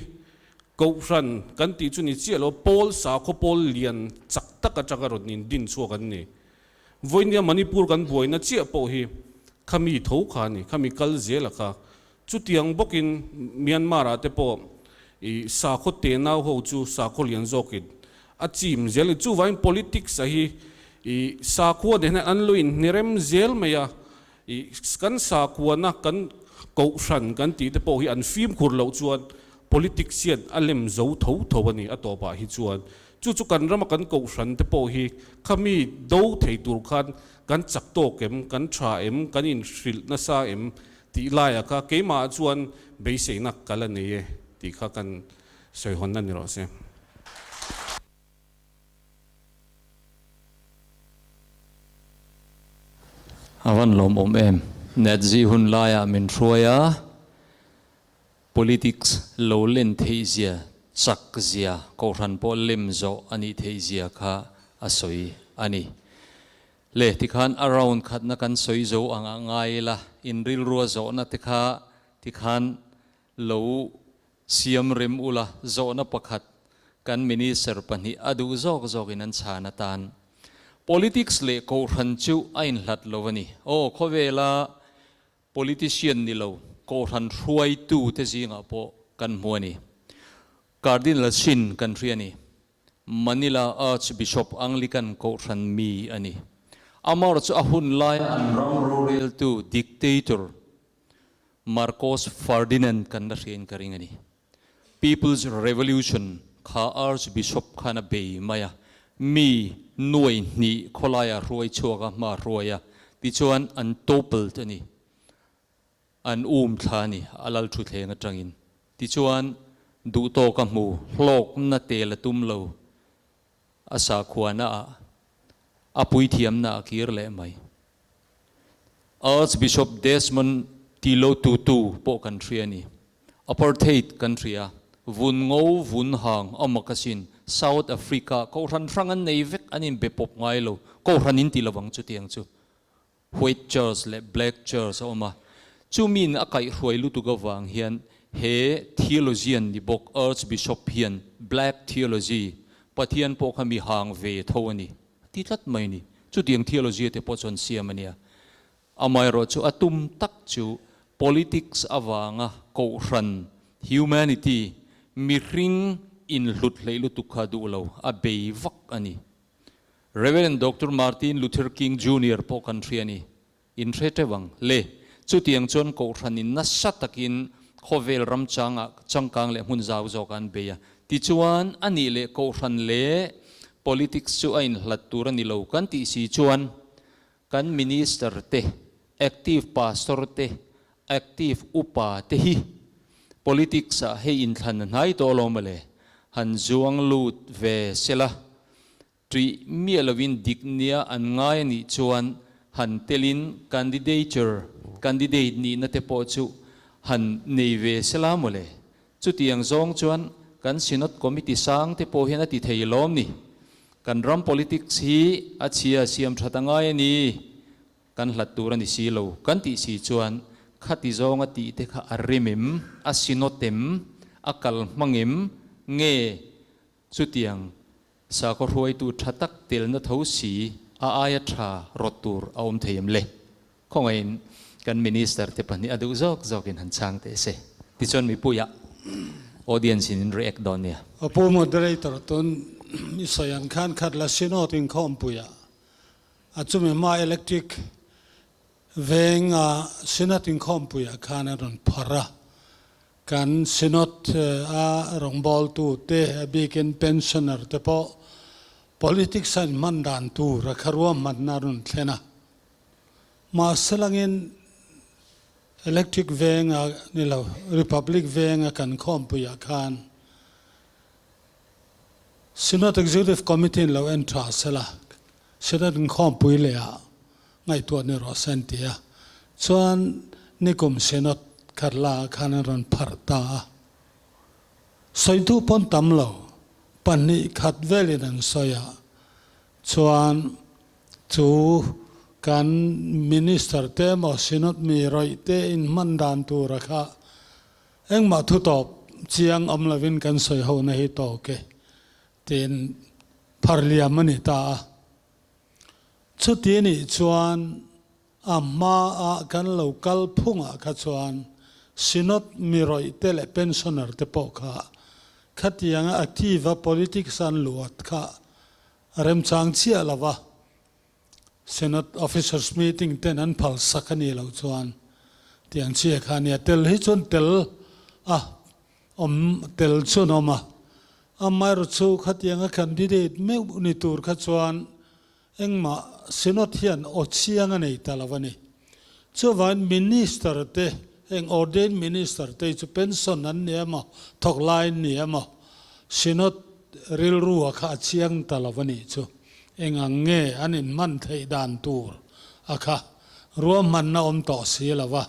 Kohhran kan tih chu ni chiah lo, pawl sakhaw pawl lian chak tak atanga rawn indin chhuak an ni. Vawinia Manipur kan buaina chiah pawh hi khami tho kha a ni, khami kal zela kha. Chutiang bawkin Myanmar-ah te pawh i sakhaw tenau ho chu sakhaw lian zawkin a chim zel a ni. Chuvangin politics-a hi i sakhua nen hian an lo inhnirem zel mai a, i kan sakhuana kan kohhran kan tih te pawh hi an fimkhur loh chuan politics hian a lem zo tho tho a ni a tawpah hi chuan. Chu chu kan rama kan kohhran te pawh hi khami do thei tur khan kan chak tawk em, kan tha em, kan inhrilh nasa em Tih laiah kha keimahah chuan beiseina ka la nei e tih kha kan sawi hawnna ni rawh se. A van lawmawm em? Nazi hun laiah min hruai a, politics lo len theih zia, chak zia, kohhran pawh lem zawh a nih theih zia kha a sawi a ni. Le, tikhan a round khatna kan sawi zo ang a ngai ila, in rilrua zawhna te kha tikhan lo siam rem ula, zawhna pakhat kan minister pahnih a duh zawk zawkin an chhan atan. Politics leh Kohhran chu a inhlat lo a ni. Aw, khawvela politician ni lo Kohhran hruaitu te zingah pawh kan hmu a ni. Cardinal Sin kan hria a ni. Manila Archbishop Anglican Kohhran mi a ni. Amar chu a hun laia an ram roreltu dictator Marcos Ferdinand kan la hriain ka ring a ni. People's Revolution kha Archbishop khan a bei mai a, mi nuai hnih khawlaia hruai chhuak a, hma hruai a, tichuan an toppled a ni. An um thla a ni, a lal thutthleng atangin. Tichuan, duhtawk a hmu, hlawkna tel a tum lo, a sakhuana ah a puithiamna a kir leh mai. Archbishop Desmond Tilo Tutu pawh kan hria a ni. Apartheid kan hria, vun ngo vun hang a mak asin, South Africa Kohhran hrang an nei vek, an inbe pawp ngai lo, Kohhran in ti lovang chutiang chu. White Church leh Black Church a awm a, chumiin a kaihhruai lutuk avang hian he theologian ni bawk Archbishop hian Black Theology, Pathian pawh kha mi hang ve tho a ni, a ti tlat mai a ni. Chutiang theology te pawh chuan siam a nia. Amaherawhchu a tum tak chu politics avanga kohhran, humanity, mihring inhlut hleih lutuk kha duh lo, a bei vak a ni. Rev. Doctor Martin Luther King Junior pawh kan hria a ni. In hre teuh ang le. Chutiang chuan kohhranin nasa takin khawvel ram changah changkang leh hmun zau zawk an bei a. Tichuan, a nih leh kohhran leh politics chu a inhlat tur a ni lo kan tih si chuan kan minister te, active pastor te, active upa te hi politics ah hei inthlan a hnai tawh alawm mawle, han zuang lut ve sela. Ṭih miah lovin dik nia an ngai a nih chuan han telin candidature, candidate nihna te pawh chu han nei ve sela mawle. Chutiang zawng chuan kan Synod Committee sang te pawh hian a ti thei lawm ni. Kan ram politics hi a chhia siam ṭhat a ngai a ni. Kan hlat tur a ni si lo kan tih si chuan khati zawnga tih te kha a rem em, a synod em, a kal hmang em nge chutiang Sakhaw hruaitu tha tak telna tho si a aia tha rawt tur a awm thei em le? Khawngaihin kan Minister te pahnih a duh zawk zawkin han chhang teh se. Tichuan mipuiah audience in in react dawn nia. A pu moderator tun i sawi ang khan khat la Synod inkhawmpuiah a chumi hma electric veng a Synod inkhawmpuiah khan a rawn phawrh a. Kan Synod a rawngbawltu te, a bikin pensioner te pawh politics a inhman dan tur a kha ruahmanna a rawn thlen a. Mahse langin Electric venga ni lo, Republic venga kan khawmpuiah khan Synod Executive Committee in lo en tha sela, Synod inkhawmpui leh ah ngaihtuah ni rawh se an ti a, chuan nikum Synod khat la ah khan an rawn pharh ta a. Sawitu pawn tam lo, pahnih khat velin an sawi a, chuan chu kan Minister te emaw Synod mi rawih te inhman dan tura kha engmah thutawp chiang awm lovin kan sawi ho na hi tawk e tiin phar liam a ni ta a. Chuti nih chuan a hmaah kan lo kal phungah kha chuan Synod mi rawih te leh pensioner te pawh kha khatianga active a politics an luat kha remchang chiah lo va, Synod officers meeting ten an phal sak a nih loh chuan tiang chiah kha a nia. Tel hi chuan tel a awm tel chuan a awm a, Amaherawhchu khatianga candidate meuh ni tur kha chuan engmah Synod hian aw chiang a nei ta lo a ni. Chuvangin Minister te, heng ordained Minister te hi chu pension an ni emaw, thawk lai an ni emaw, Synod rilru a kha a chiang ta lo a nih chu. Eng ang nge an inhman theih dan tur a kha ruahmanna awm tawh si lo va.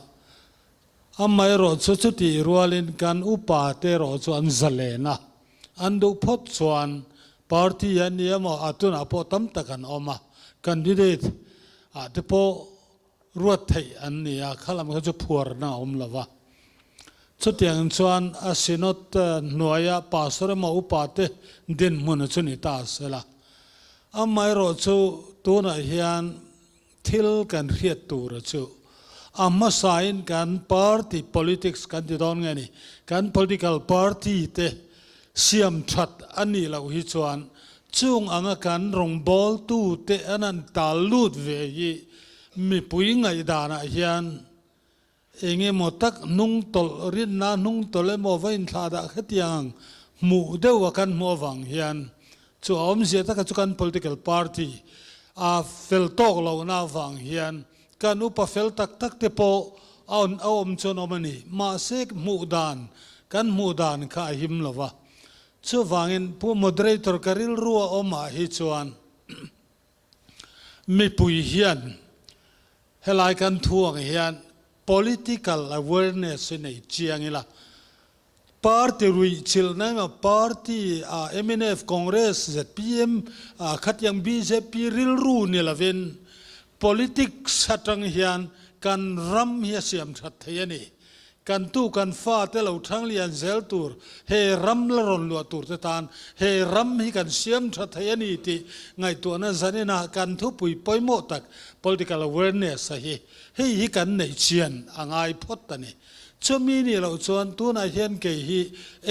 Amaherawh chu chutih rualin kan upa te erawh chu an zalen a, an duh phawt chuan party an ni emaw a tunah pawh tam tak an awm a, candidate ah te pawh ruat theih an ni a, kha lam kha chu phuarna a awm lo va. Chutiang chuan a synod hnuaia pastor emaw upa te dinhmun chu ni ta sela. Amaherawh chu tunah hian Thil kan hriat tura chu a hmasain kan party politics kan ti dawn nge ni, kan political party te siam that a nih loh hi chuan chung anga kan rawngbawltu te an han tal lut ve hi mipui ngaihdanah hian Eng emaw tak hnung tawlh, rinna hnung tawlh emaw va inthlah dah khatiang ang hmuh deuh a kan hmuh avang hian chu a awmzia taka chu kan political party a fel tawk lohna avang hian kan upa fel tak tak te pawh a a awm chuan awm a ni. Mahse hmuh dan, kan hmuh dan kha a him lo va. Chuvangin Pu Moderator ka rilru a awmah hi chuan mipui hian Helai kan thu ang hian political awareness hi nei chiang ila, party ruihchilhna emaw party ah mnf, Congress, zpm ah khatiang bjp rilru ni lovin politics atang hian kan ram hi a siam that thei a ni. Kan tu kan fate lo thang lian zel tur, he ram la rawn luah tur te tan he ram hi kan siam tha thei a ni tih ngaihtuahna zaninah kan thupui pawimawh tak political awareness a hi hei hi kan neih chian a ngai phawt a ni. Chumi nih loh chuan tunah hian kei hi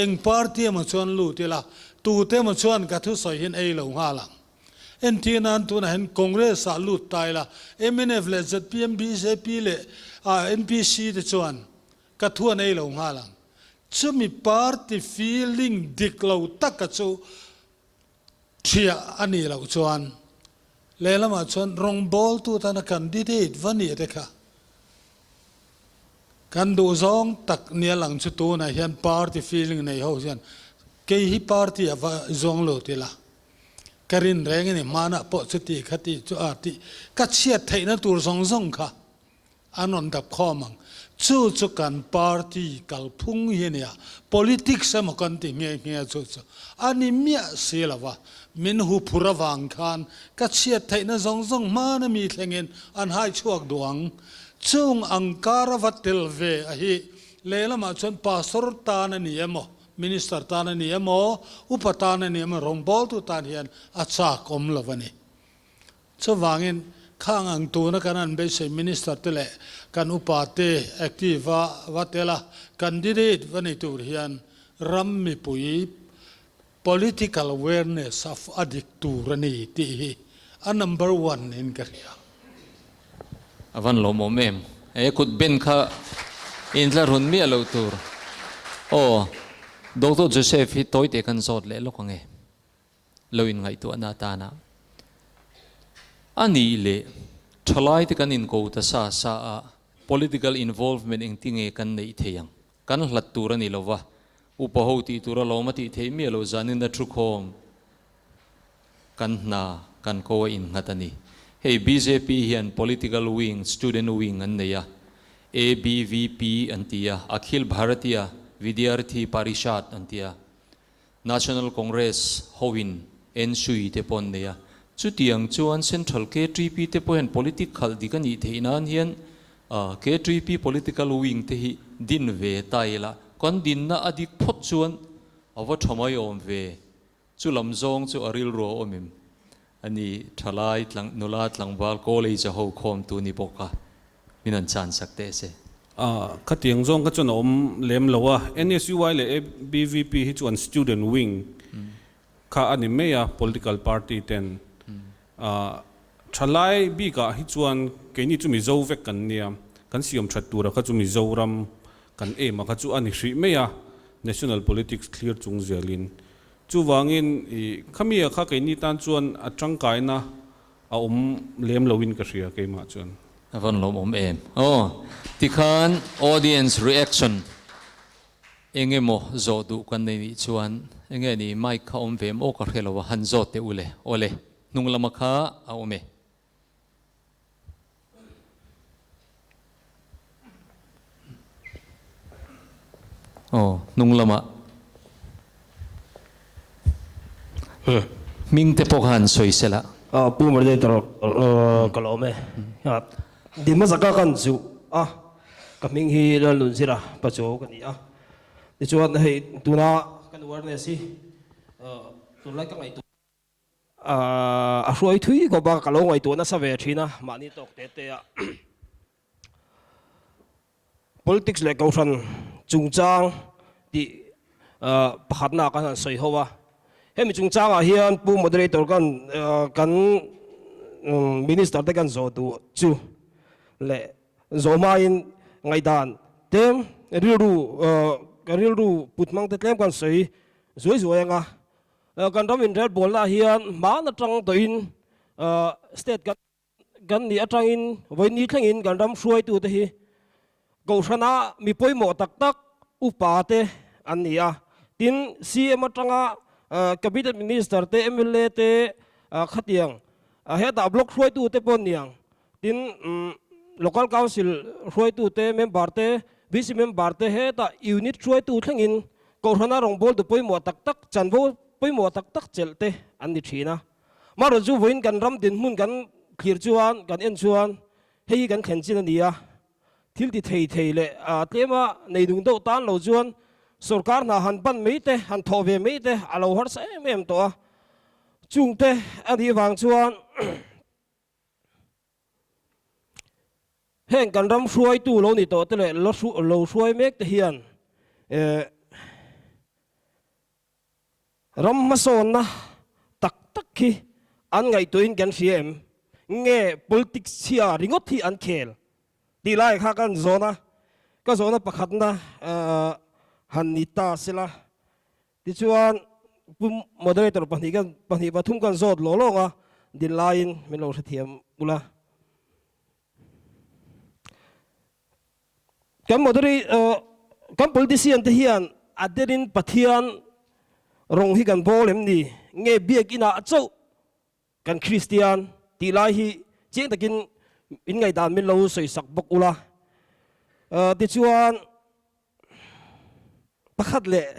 eng party emaw chuan lut ila, tute emaw chuan ka thusawi hian ei lo nghal ang. Entir nan tunah hian Congress ah lut ta ila, mnf leh zpm, bjp leh NPC te chuan ka thu an ei lo nghal ang. Chumi party feeling dik lo taka chu thiah a nih loh chuan lehlamah chuan rawngbawltu tana candidate va nih te kha kan duh zawng tak nia lang chu tunah hian party feeling nei ho hian kei hi party a va zawng lo ti la ka rin reng a ni hmanah pawh chuti kha ti chu a tih ka chhiat theihna tur zawng zawng kha An rawn dap khawm ang. Chu chu kan party kalphung hi a nia, politics emaw kan ti nghe nghe a chu chu a ni miah si lo va, min hu phur avang khan ka chhiat theihna zawng zawng hmana mi thlengin an hai chhuak duh ang. Chung ang kar a va tel ve a hi lehlamah chuan pastor tan a ni emaw, minister tan a ni emaw, upa tan a ni emaw, rawngbawltu tan hian a chak awm lo a ni. Chuvangin, khang ang tuna kan an beisei Minister te leh kan upa te active a va tel a, candidate va ni tur hian ram mipui political awareness a a dik tur a ni tih hi a number one in ka hria. A van lawmawm em? He kut ben kha intla run miah loh tur. Aw, Doctor Joseph hi tawi teh kan zawt leh lawk ange. Lo inngaihtuahna atana a nih leh thalaite kan inko ta sa sa a, political involvement engtinge kan neih thei ang? Kan hlat tur a ni lo va, upa ho tih tur alawm a tih theih miah lo zanin a thukhawm kan hna kan ko a innghat a ni. Hei bjp hian political wing, student wing an nei a, ABVP an ti a, Akhil Bharatiya Vidyarthi Parishad an ti a, National Congress hoin NSUI te pawh an nei a, chutiang chuan Central KTP te pawh hian politic khalh dik a nih theih nan hian KTP political wing te hi din ve ta ila, kan dinna a dik phawt chuan a va tha mai awm ve, chu lam zawng chu a rilru a awm em a ni, thalai tlang nula tlangval college a ho khawmtu ni bawk a. Min an chan sak teh se. A, khatiang zawng kha chuan a awm lem lo a. NSUI leh ABVP hi chuan student wing kha a ni mai a, political party ten. A, thalai bikah hi chuan keini chu Mizo vek kan nia, kan siam that tura kha chu Mizoram kan aim a kha chu a ni hrih mai a, national politics thlir chung zelin. Chuvangin i khami a kha keini tan chuan a tangkaina A awm lem lo in ka hria keimah chuan. A van lawmawm em. Aw tikhan audience reaction eng emaw zawh duh kan nei nih chuan enge ni mic kha awm ve em aw ka hre lo a han zawt teh ule awle hnung lama kha a awm e. Aw hnung lama hming te pawh kha han sawi se la. Pu Moderator ka lawm e. Din hmasa ka kan zuh a, ka hming hi Lalnunzira Pachuau ka ni a. Tichuan hei tuna kan awareness hi tunlai ka ngaihtuah. A hruai thui khawp a, ka lo ngaihtuah nasa ve thin a, mahni tawk te te a politics leh kohhran chungchang tih pakhatna kan han sawi ho a, hemi chungchangah hian Pu Moderator kan kan Minister te kan zawh duh chu leh zawh hmain ngaihdan tlem rilru rilru put hmang te tlem kan sawi zuai zuai ang a. Kan ram inrelbawlnaah hian hmaan atang tawhin state kan kan nih atangin vawiin thlengin kan ram hruaitute hi Kohhrana mi pawimawh tak tak upa te an ni a. Tin, CM atanga Cabinet Minister te, mla te khatiang hetah block hruaitute pawh an ni ang. Tin, Local Council hruaitute, member te, VC member te hetah unit hruaitu thlengin Kohhrana rawngbawltu pawimawh tak tak, chanvo pawimawh tak tak chelh te an ni thin a. Marawh chu vawiin kan ram dinhmun kan thlir chuan, kan en chuan hei hi kan thlen chin a ni a. thil ti thei thei leh tlema nei nung deuh tan lo chuan sorkar hna han ban mai te, han thawh ve mai te a lo harsa em em tawh a. Chungte a nih vang chuan heng kan ram hruaitu lo ni tawh te leh lo hruai mek te hian ram hmasawnna tak tak hi an ngaihtuahin kan hria em? Nge politics chhia ringawt hi an khel tih lai kha kan zawn a, ka zawhna pakhatna han ni ta sela. Tichuan, Pu Moderator pahnih kan pahnih pathum kan zawt lawng lawng a, din laiin min lo hrethiam ula. Kan Moderator kan politician te hian a derin Pathian rawng hi kan bawl em ni? Nge biakinah chauh Kan Kristian tih lai hi chiang takin in ngaihdan min lo sawisak bawk ula. Tichuan pakhat leh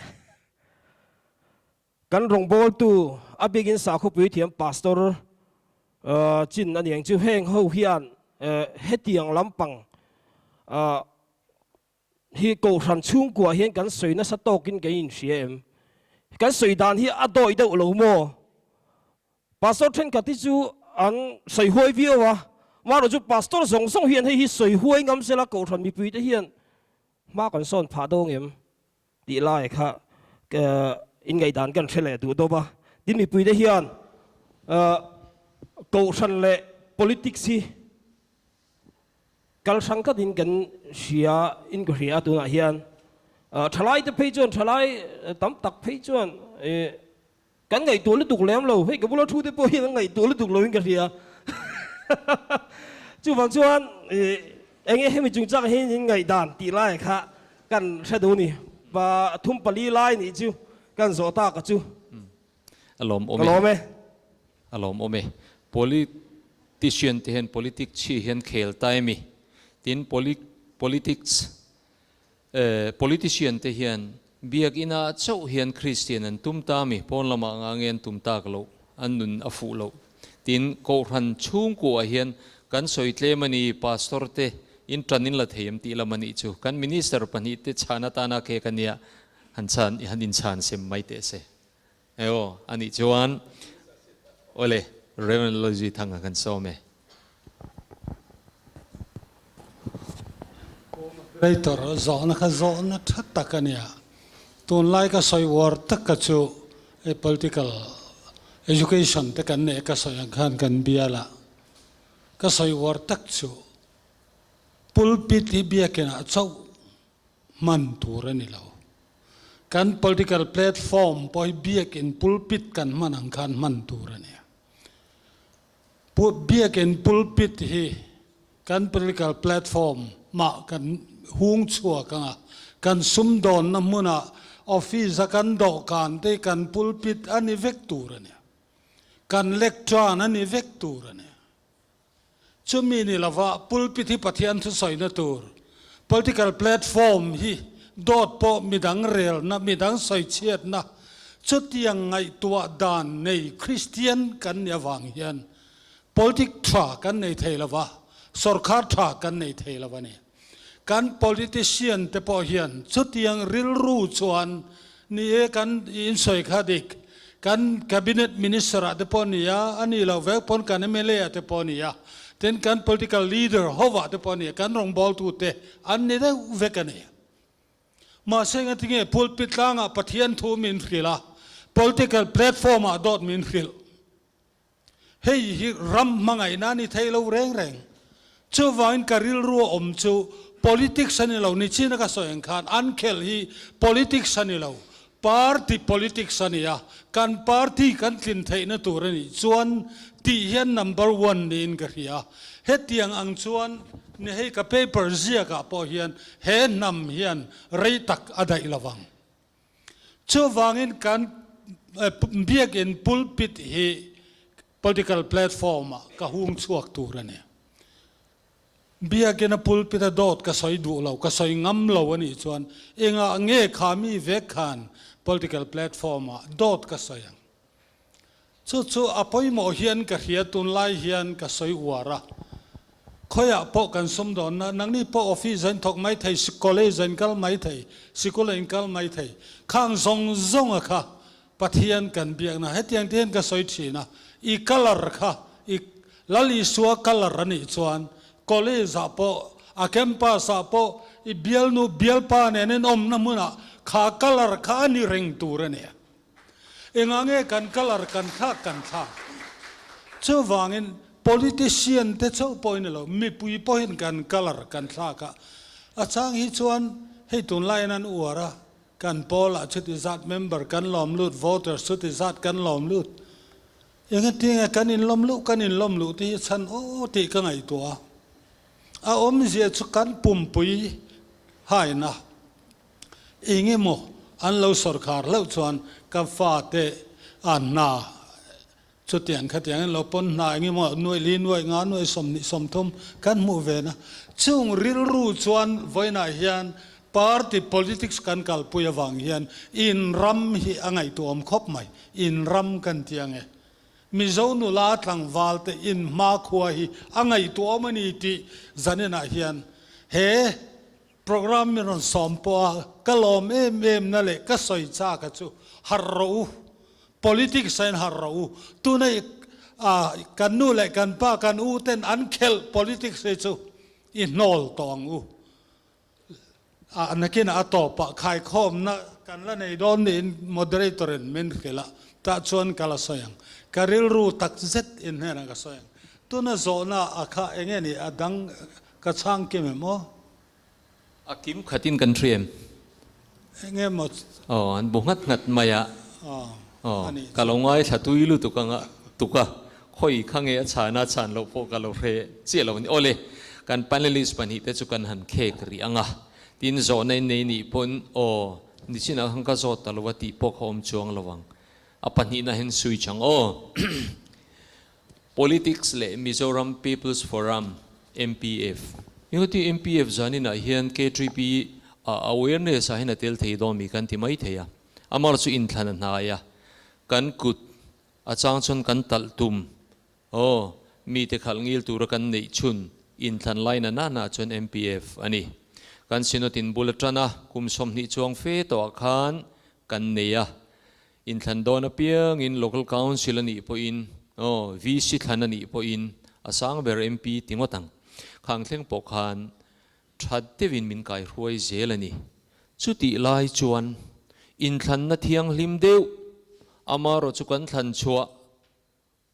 kan rawngbawltu a bikin sakhawpui thiam Pastor chin a niang chu heng ho hian hetiang lampang hi kohhran chhungkua hian kan sawi nasa tawkin kan inhria em? Kan sawi dan hi a dawi deuh lo maw? Pastor thenkhat hi chu an sawi huai viau a, amaherawh chu pastor zawng zawng hian hei hi sawi huai ngam sela kohhran mipuite hian hma kan sawn phah dawn em tih lai kha inngaihdan kan hre leh duh dawp a. Tin mipuite hian kohhran leh politics hi Kal hrang tlatin kan hria in ka hria a tunah hian thalai te phei chuan thalai tam tak phei chuan kan ngaihtuah lutuk lem lo hei ka bula thu te pawh hian an ngaihtuah lutuk lo in ka hria chuvang chuan enge hemi chungchang hi in ngaihdan tih lai kha kan hre duh ni pathum pali lai nih chu kan zawh tak a chu. A lawm awm e. Ka lawm e. A lawm awm e. Politician te hian politic chi hian khel ta emi? Tin politics politician te hian biakina chauh hian Christian an tum ta ami? Pawn lamah nga nge an tum tak loh? An nun a fuh loh. Tin Kohhran chhungkuah hian kan sawi tlem a ni Pastor te in tan in la thei em tih lam a nih chu. Kan Minister pahnih te chhan atana khek a nia han chhan han inchhan sem mai teh se. Eaw, a nih chuan awle Rev. Lawizui Thanga kan sawm e. Moderator zawhna kha zawhna tha tak a nia. Tunlai ka sawi uar tak ka chu hei political education te kan neih ka sawi ang khan kan bial a, ka sawi uar tak chu pulpit hi biakinah chauh hman tur a ni lo. Kan political platform pawh hi biakin pulpit kan hman ang khan hman tur a ni. Biakin pulpit hi kan political platform mah kan hung chhuak ang a, kan sumdawnna hmunah office a kan dawhkan te hi kan pulpit a ni vek tur a ni. Kan lectern a ni vek tur a ni. Chumi ni lova pulpit hi Pathian thusawina tur, political platform hi dawt pawh midang relna, midang sawichhiatna, chutiang ngaihtuah dan nei Kristian kan nih avang hian politic tha kan nei thei lova, sorkar tha kan nei thei lo a ni. Kan politician te pawh hian chutiang rilru chuan ni e kan insawi kha dik, kan cabinet minister ah te pawh ni a, a nih loh vek pawn kan mla ah te pawh ni a, tin kan political leader ho ah te pawh ni a, kan rawngbawltu te an ni deuh vek a ni. Mahse engatinge pulpit tlangah Pathian thu min hrilh a, political platform ah dawt min hrilh. Hei hi ram hmangaihna a ni thei lo reng reng. Chuvangin ka rilru a awm chu politics a ni lo, nichina ka sawi ang khan an khelh hi politics a ni lo, party politics a ni a, kan party kan tlin theihna tur a nih chuan tih hian number one niin ka hria. Hetiang ang chuan ni hei ka paper ziakah pawh hian he hnam hian rei tak a daih lo vang. Chuvangin kan biakin pulpit hi political platform ah ka hung chhuak tur a ni. Biakin a pulpit a dawt ka sawi duh lo, ka sawi ngam lo a nih chuan engah nge kha mi vek khan political platform ah dawt ka sawi ang. Chu chu a pawimawh hian ka hria tunlai hian ka sawi uar a. Khawiah pawh kan sumdawnna, nangni pawh office a in thawk mai thei, college a in kal mai thei, sikul a in kal mai thei. Khang zawng zawnga kha Pathian kan biakna, hetiang te hian ka sawi thin a, i colour kha, i Lal Isua colour a nih chuan college ah pawh, a campus ah pawh, i bialnu bialpa nen in awmna hmunah kha colour kha a ni reng tur a ni. Engah nge kan colour kan thlak kan thlak? Chuvangin politician te chauh pawhin ni lo, mipui pawhin kan colour kan thlak a, a chang hi chuan hei tunlaiin an uar a, kan pawlah chuti zat member kan lawm lut, voters chuti zat kan lawm lut. Engatinge kan inlawm luh kan inlawm luh tih hi chhan aw tih ka ngaihtuah a, a awmzia chu kan pumpui haina. Eng emaw an lo sawrkhar hlauh chuan ka fate a hna chutiang khatiang in lo pawn hna eng emaw nuaih li nuaih nga nuaih sawmhnih sawmthum kan hmuh ve na. Chung rilru chuan vawiinah hian party politics kan kalpui avang hian in ram hi a ngaihtuahawm khawp mai. In ram kan ti ang e. Mizo nula tlangval te in hmakhua hi a ngaihtuahawm a ni tih zaninah hian he Program min rawn sawm pawh a, ka lawm em em na leh ka sawi chak a chu harh rawh u, politics a in harh rawh u, tuna i kan nu leh kan pa kan u ten an khelh politics hi chu i hnawl tawh ang u, a nakinah a tawpah khaikhawmna kan la nei dawn niin moderator in min hrilh a, tah chuan ka la sawi ang, ka rilru tak zet in hnenah ka sawi ang, tuna zawhna a kha enge ni a dang Ka chhang kim em aw? A kim khatin kan hria em? Enge maw? Aw, an bu nghat nghat mai a. Aw, ka lo ngaithla tui lutuk anga tuk a, khawi kha nge a chhan a chhan loh pawh ka lo hre chiah lo a ni. Awle, kan panelist pahnihte chu kan han khek rih ang a, tin zawhna in nei nih pawn aw, nichinah khan ka zawt ta lo a tih pawh kha awm chuang lo ang. A pahnihna hian switch ang aw. Politics leh Mizoram People's Forum, MPF. Engati MPF zaninah hian KTP ah awareness ah hian a tel thei dawn mi kan ti mai thei a. Amar chu inthlan a hnai a, kan kut a chang chuan kan talh tum aw, mite khalh ngil tura kan neih chhun inthlan lai na nana chuan MPF a ni. Kan Synod in bul a tan a, kum 20 chuang fe tawhah khan kan nei a. Inthlan dawn apiangin Local Council a nih pawhin aw VC thlan a nih pawhin a sang ber MP ti ngawt ang. Khang thleng pawh khan tha deuhin min kaihruai zel a ni. Chutih lai chuan inthlanna thianghlim deuh amarawh chu kan thlan chhuah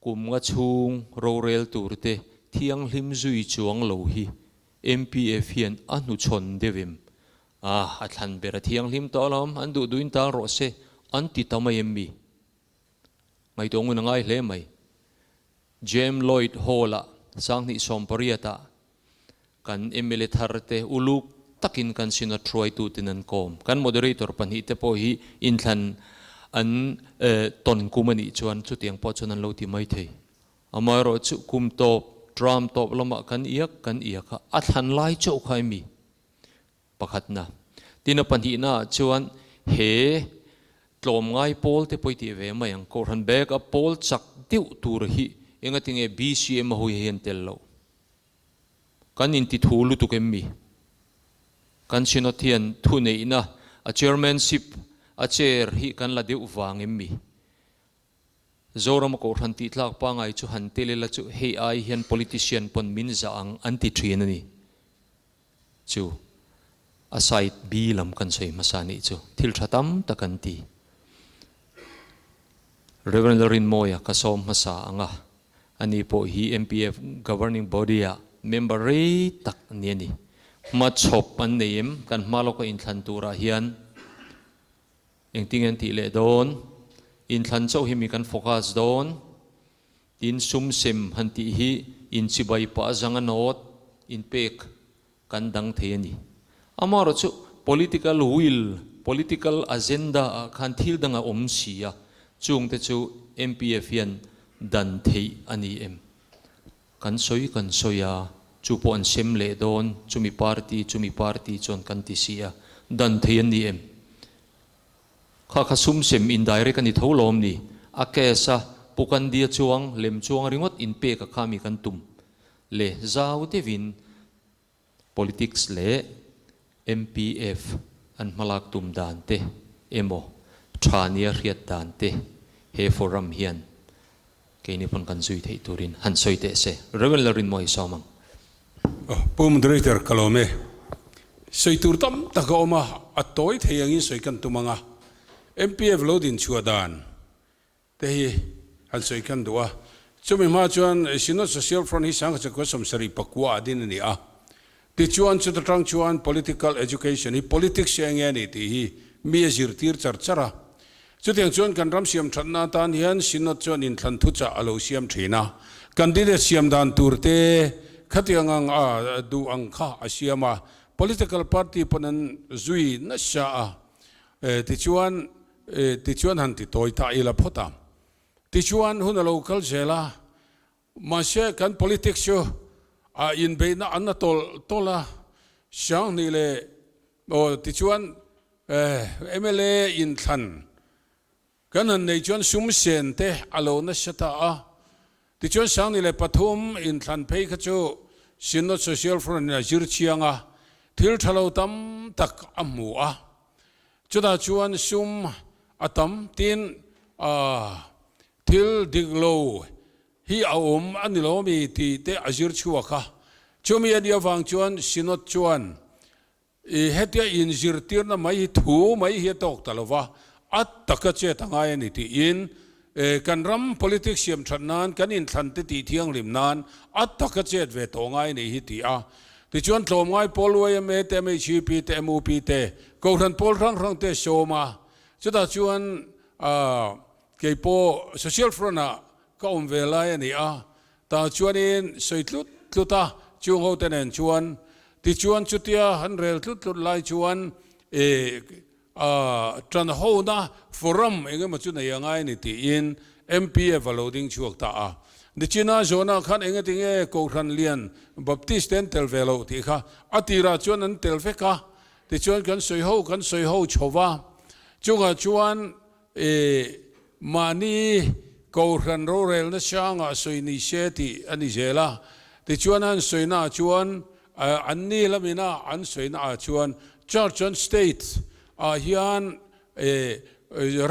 Kum nga chhung rorel turte thianghlim zui chuang lo hi MPF hian a hnuchhawn deuh em? Ah, a thlan ber a thianghlim tawh alawm, an duh duhin tal rawh se, an ti ta mai em mi? Ngaihtuah ngun a ngai hle mai. Jem Lloyd Hall-ah 2018 ah kan mla thar te uluk takin kan Synod hruaituten an kawm. Kan moderator pahnihte pawh hi inthlan an tawn kum a nih chuan chutiang pawh chuan an lo ti mai thei. Amaherawhchu kum tawp, term tawp lamah kan iak kan iak a, a thlan lai chauh kha emi? Pakhatna. Tin a pahnihna ah chuan he tlawmngai pawl te pawh i tih ve mai ang. Kohhran bag a pawl chak deuh tur hi engatinge BCM a hawi hian tel loh? Kan inti thu lutuk em mi? Kan Synod hian thuneihna a chairmanship a chair hi kan la deuh vang em mi? Zorama Kohhran tih tlak pangai chu han tel ila chu hei ai hian politician pawn min zah ang an ti thin a ni. Chu a side B lam kan sawi hmasa nih chu thil tha tam tak an ti. Rev. Lalrinmawia ka sawm hmasa ang a, ani pawh hi MPF Governing Body ah member rei tak ni a ni. Hmachhawp an nei em? Kan hma lawka inthlan turah hian engtin an tih leh dawn? Inthlan chauh hi mi kan focus dawn? Tin sum sem han tih hi inchibai pah zanga nawt inpek kan dang thei a ni. Amaherawh chu political will, political agenda ah khan thil dang a awm si a, chungte chu MPF hian dan theih a ni em? Kan sawi kan sawi a, chu pawh an sem leh dawn, chumi party, chumi party chuan kan ti si a, dan theih an ni em? Kha kha sum sem indirect a ni tho lawm ni? A cash a, Pukandia chuang, lem chuang ringawt inpek a kha mi kan tum. Le zau deuhin politics leh MPF an hmalak tum dan te emaw tha nia hriat dan te he forum hian keini pawn kan zui theih turin han sawi teh se. Rev. Lalrinmawii sawm ang. Pu Moderator ka lawm e. Sawi tur tam tak a awm a, a tawi thei angin sawi kan tum ang a. MPF lo din chhuah dan te hi han sawi kan duh a. Chumi hma chuan Synod Social Front hi Sangkachakua 74 ah din a ni a. Tichuan chuta tang chuan political education hi politics hi enge a ni tih hi mi a zirtir char char a. Chutiang chuan kan ram siam thatna atan hian Synod chuan inthlan thuchah a lo siam thin a. Candidate siam dan tur te khatiang ang a duh ang kha a siam a. Political party pawn an zui nasa a. Tichuan Tichuan han ti tawi ta ila phawt a. Tichuan hun a lo kal zel a, mahse kan politics chu a inbeihna an na tawlh tawlh a, Sianghnih leh aw tichuan mla inthlan kan han nei chuan sum sen te a lo nasa ta a. Tichuan 2003 inthlan phei kha chu Synod Social Front in a zir chiang a, thil tha lo tam tak a hmu a. Chutah chuan sum a tam tin thil dik lo hi a awm a ni lo mi tih te a zir chhuak a. Chumi a nih avang chuan Synod chuan i hetia inzirtirna mai hi thu mai hi a tawk ta lo va, a taka chet a ngai a ni tiin kan ram politics siam that nan, kan inthlan te tih thianghlim nan a taka chet ve tawh ngai a nih hi ti a. Tichuan tlawmngai pawl yma te, MHEP te, MUP te, Kohhran pawl hrang hrang te sawm a. Chutah chuan kei pawh Social Front ah ka awm ve lai a ni a, tah chuanin sawi tlut tlut a, chung ho te nen chuan. Tichuan chutia han rel tlut tlut lai chuan A ṭan hona forum eng emaw chu nei a ngai a ni tiin MPF a lo ding chhuak ta a. Nichina zawhna khan eng ati nge Kohhran Lian Baptist te an tel ve loh tih kha a tirah chuan an tel vek a, tichuan kan sawi ho kan sawi ho chho va, chungah chuan i mahni Kohhran rorelna hrangah sawi ni se tih a ni zel a, tichuan an sawinaah chuan An ni lamina an sawina ah chuan Church and State ah hian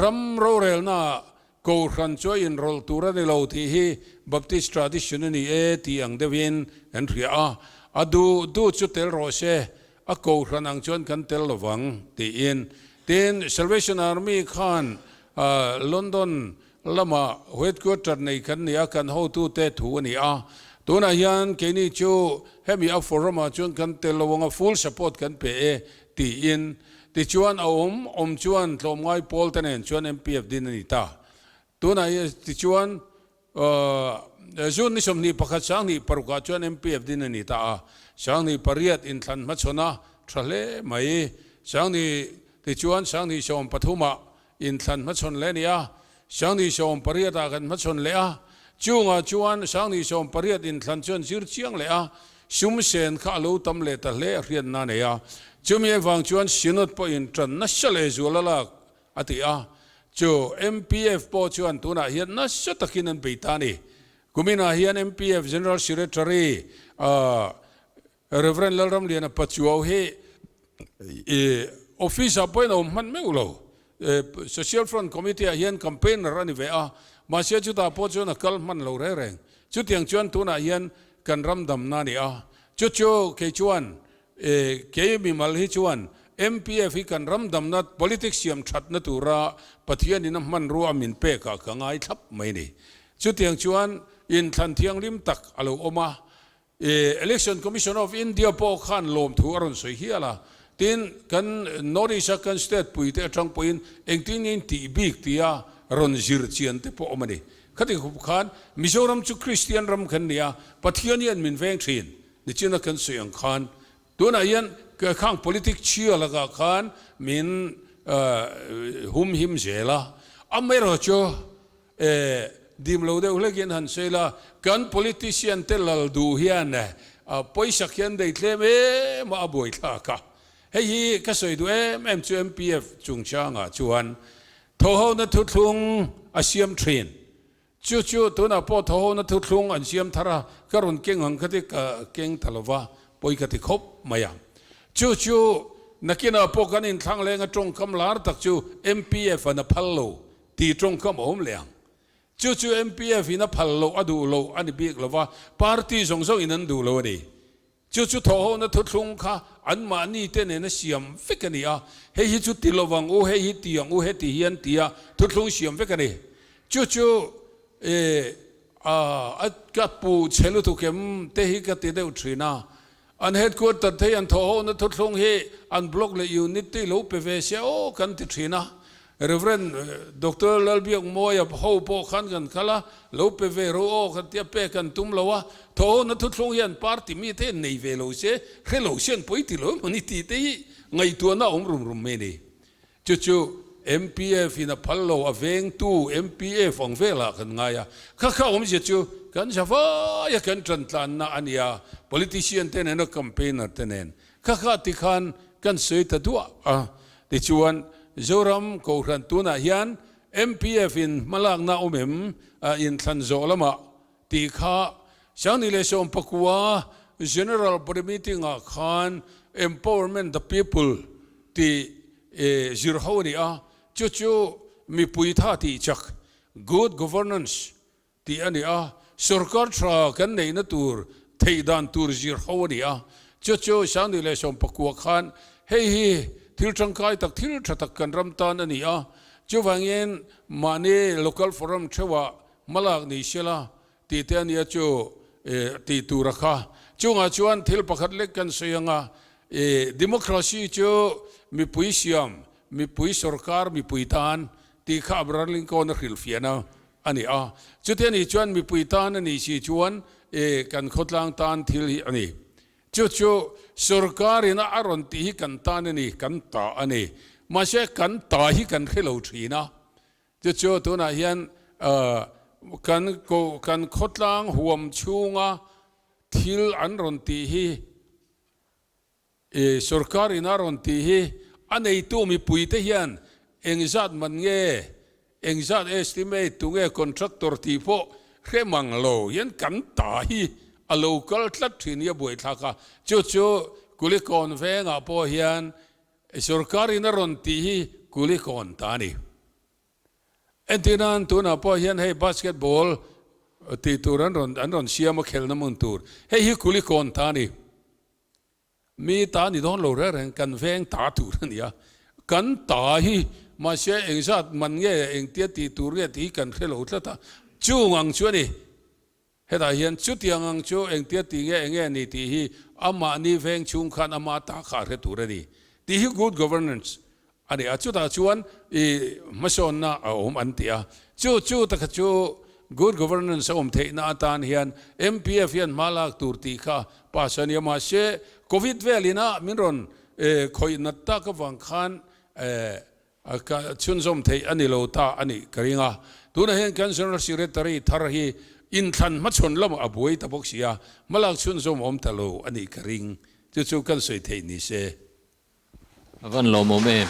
ram rorelna Kohhran chu a inrawlh tur a ni lo tih hi Baptist tradition a ni e tih ang deuhin kan hria a, a duh duh chu tel rawh se, a Kohhran ang chuan kan tel lovang tiin. Tin, Salvation Army khan London Lama headquarter nei kan ni a, kan hotute thu a ni a. Tunah hian keini chu hemi a forum ah chuan kan tel lo ang a, full support kan pe e tiin. Tichuan a awm awm chuan tlawmngai pawl te nen chuan MPF din a ni ta. Tunah hian tichuan June ni 21 26 ah chuan MPF din a ni ta a. 28 inthlan hmachhawn a tha hle mai. Sanghnih tichuan 2013 ah Inthlan hmachhawn leh a ni a, 2018 ah kan hmachhawn leh a, chungah chuan 2018 inthlan chuan zir chiang leh a, sum sen kha a lo tam leh ta hle a hriatna a nei a, chumi avang chuan Synod pawhin tan nasa leh zual a lak a ti a, chu MPF pawh chuan tunah hian nasa takin an bei ta a ni. Kuminah hian MPF General Secretary Rev. Lalramliana Pachuau hi i office ah pawhin a awm hman meuh lo. Social Front Committee ah hian campaigner a ni ve a, mahse chutah pawh chuan a kal hman lo reng reng. Chutiang chuan tunah hian kan ram damna a ni a, chu chu kei chuan kei mimal hi chuan MPF hi kan ram damna politics siam thatna tura Pathianin a hmanrua a min pek ah ka ngai thlap mai a ni. Chutiang chuan inthlan thianghlim tak a lo awm a, Election Commission of India pawh khan lawmthu a rawn sawi hial a, tin kan North East a kan state puite atang pawhin engtin nge in tih bik tia rawn zir chian te pawh awm a ni. Khati khup khan Mizoram chu Kristian ram kan ni a, Pathian hian min veng thin nichina kan sawi ang khan tunah hian khang politic chhia lakah khan min humhim zel a, amaherawhchu E, dim lo deuh hlekin han sawi la, kan politician te lal duh hian pawisa khian dei tlem em a, a buai thlak a. Hei hi ka sawi duh em em chu MPF chungchangah chuan thawhhona thuthlung a siam thin. Chu chu tunah pawh thawhona thuthlung an siam thar a, ka rawn keng ang kha ti ka keng ta lova, pawi ka ti khawp mai a. Chu chu nakinah pawh kan inthlang lenga tawngkam lar tak chu MPF an a phal lo tih tawngkam a awm leh ang. Chu chu MPF in a phal loh a duh loh a ni bik lova, party zawng zawng in an duh lo a ni. Chu chu thawhhona thuthlung kha anmahni te nena siam vek a ni a, hei hi chu ti lovang u, hei hi ti ang u, heti hian tia thuthlung siam vek a ni. Chu chu e a ka pu chhe lutuk em te hi ka ti deuh thin a. An headquarter te hi an thawhhona thuthlung hi an block leh unit te i lo pe ve sia aw kan ti thin a. Rev. Doctor Lalbiakmawia ho pawh khan kan kal a, lo pe ve ro aw kan tia pek an tum lo a, thawhona thuthlung hian party mi te nei ve lo se, hre lo se an pawi ti lo emaw ni tih te hi ngaihtuahna a awm rum rum mai a ni. Chu chu MPF in a phal lo, a vengtu MPF ang velah kan ngai a, kha kha awmzia chu kan za vaia kan tan tlanna a nia, politician te nena campaigner te nen kha kha tikhan kan sawi ta duah a. Tichuan, Zoram Kohhran tunah hian MPF in hmalakna awm em inthlan zawh lamah tih kha Sangni leh Sawmpakua General Body Meeting ah khan Empowerment the People tih zir ho a ni a, chu chu mipui tha tih chak, Good Governance, Tih a ni a, sorkar tha kan neihna tur theih dan tur zir ho a ni a, chu chu Sangni leh Sawmpakua khan hei hi thil tangkai tak thil tha tak kan ram tan a ni a, chuvangin mahni local forum theuhah hmalak ni sela tih te a nia chu tih tur a kha. Chungah chuan thil pakhat lek kan sawi ang a, democracy chu mipui siam, mipui sorkar mipui tan tih kha Abraham Lincoln a hrilhfiahna a ni a. Chuti a nih chuan mipui tan a nih si chuan e kan khawtlang tan thil hi a ni. Chu chu sorkar ina a rawn tih hi kan tan a ni, kan ta a ni. Mahse kan ta hi kan hre lo thin a. Chu chu tunah hian kan kan khawtlang huam chhunga thil an rawn tih hi I sorkar in a rawn tih hi a neitu mipuite hian engzat man nge, engzat estimate tu nge contractor tih pawh hre mang lo hian kan ta hi a lo kal tlat thin hi a buaithlak a. Chu chu Kulikawn vengah pawh hian sorkar in a rawn tih hi Kulikawn ta a ni. Entirnan tunah pawh hian hei basketball tih tur an rawn an rawn siam a khelna hmun tur hei hi Kulikawn ta a ni. Mi ta ni dawn lo reng reng, kan veng ta tur a ni a. Kan ta hi mahse engzat man nge, engtia tih tur nge tih hi kan hre lo tlat a. Chung ang chu a ni. Hetah hian chutiang ang chu engtia tih nge enge ni tih hi amahni veng chhung khan ama ta kha a hre tur a ni. Tih hi good governance a ni a, chutah chuan i hmasawnna a awm an ti a, chu chu taka chu good governance a awm theihna atan hian MPF hian hma lak tur tih kha pass a nia, mahse Covid velin a min rawn khawih nat tak avang khan chhunzawm theih a ni lo ta a nih ka ring a, tunah hian kan General Secretary thar hi inthlan hmachhawn lamah a buai ta bawk si a, hma lak chhunzawm awm ta lo a nih ka ring, chu chu kan sawi theih ni se. A van lawmawm em.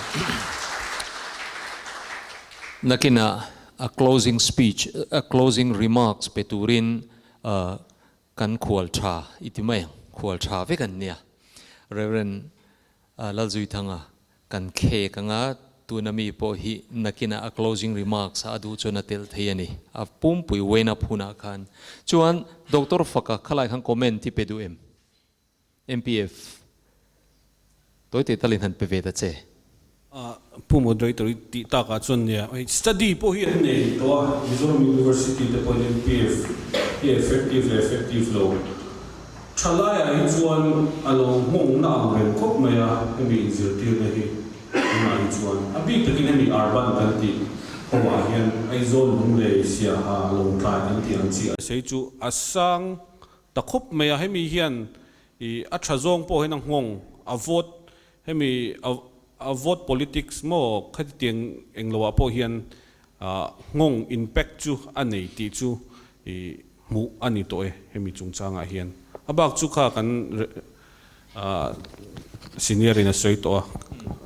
Nakinah a closing speech, a closing remarks pe turin kan khual tha i ti mai ang, khual tha vek an nia. Rev. Lalzuithanga kan khek anga tuna mi pawh hi nakinah a closing remarks a duh chuan a tel thei a ni. A pumpui wen up hunah khan. Chuan Doctor Faka khalai khan comment i pe duh em? MPF, Tawite talin han pe ve ta che. Pu Moderator i tih takah chuan nia, hei study pawh hi an nei tawh a, Mizoram University te pawhin MPF hi effective leh effective lo thalaiah hi chuan a lo nghawngna ang reng khawp mai a, hemi inzirtirna hi tunah hi chuan a bik takin hemi urban kan tih ho ah hian Aizawl Lunglei Siaha Lawngtlai kan tih ang chi a. Sei chu a sang Ta khawp mai a, hemi hian i a tha zawng pawh hian a nghawng, a vote, hemi a a vote politics maw khati tiang eng lo ah pawh hian nghawng impact chu a nei tih chu i hmuh a ni tawh e hemi chungchangah hian. A bak chu kha kan senior in a sawi tawh a,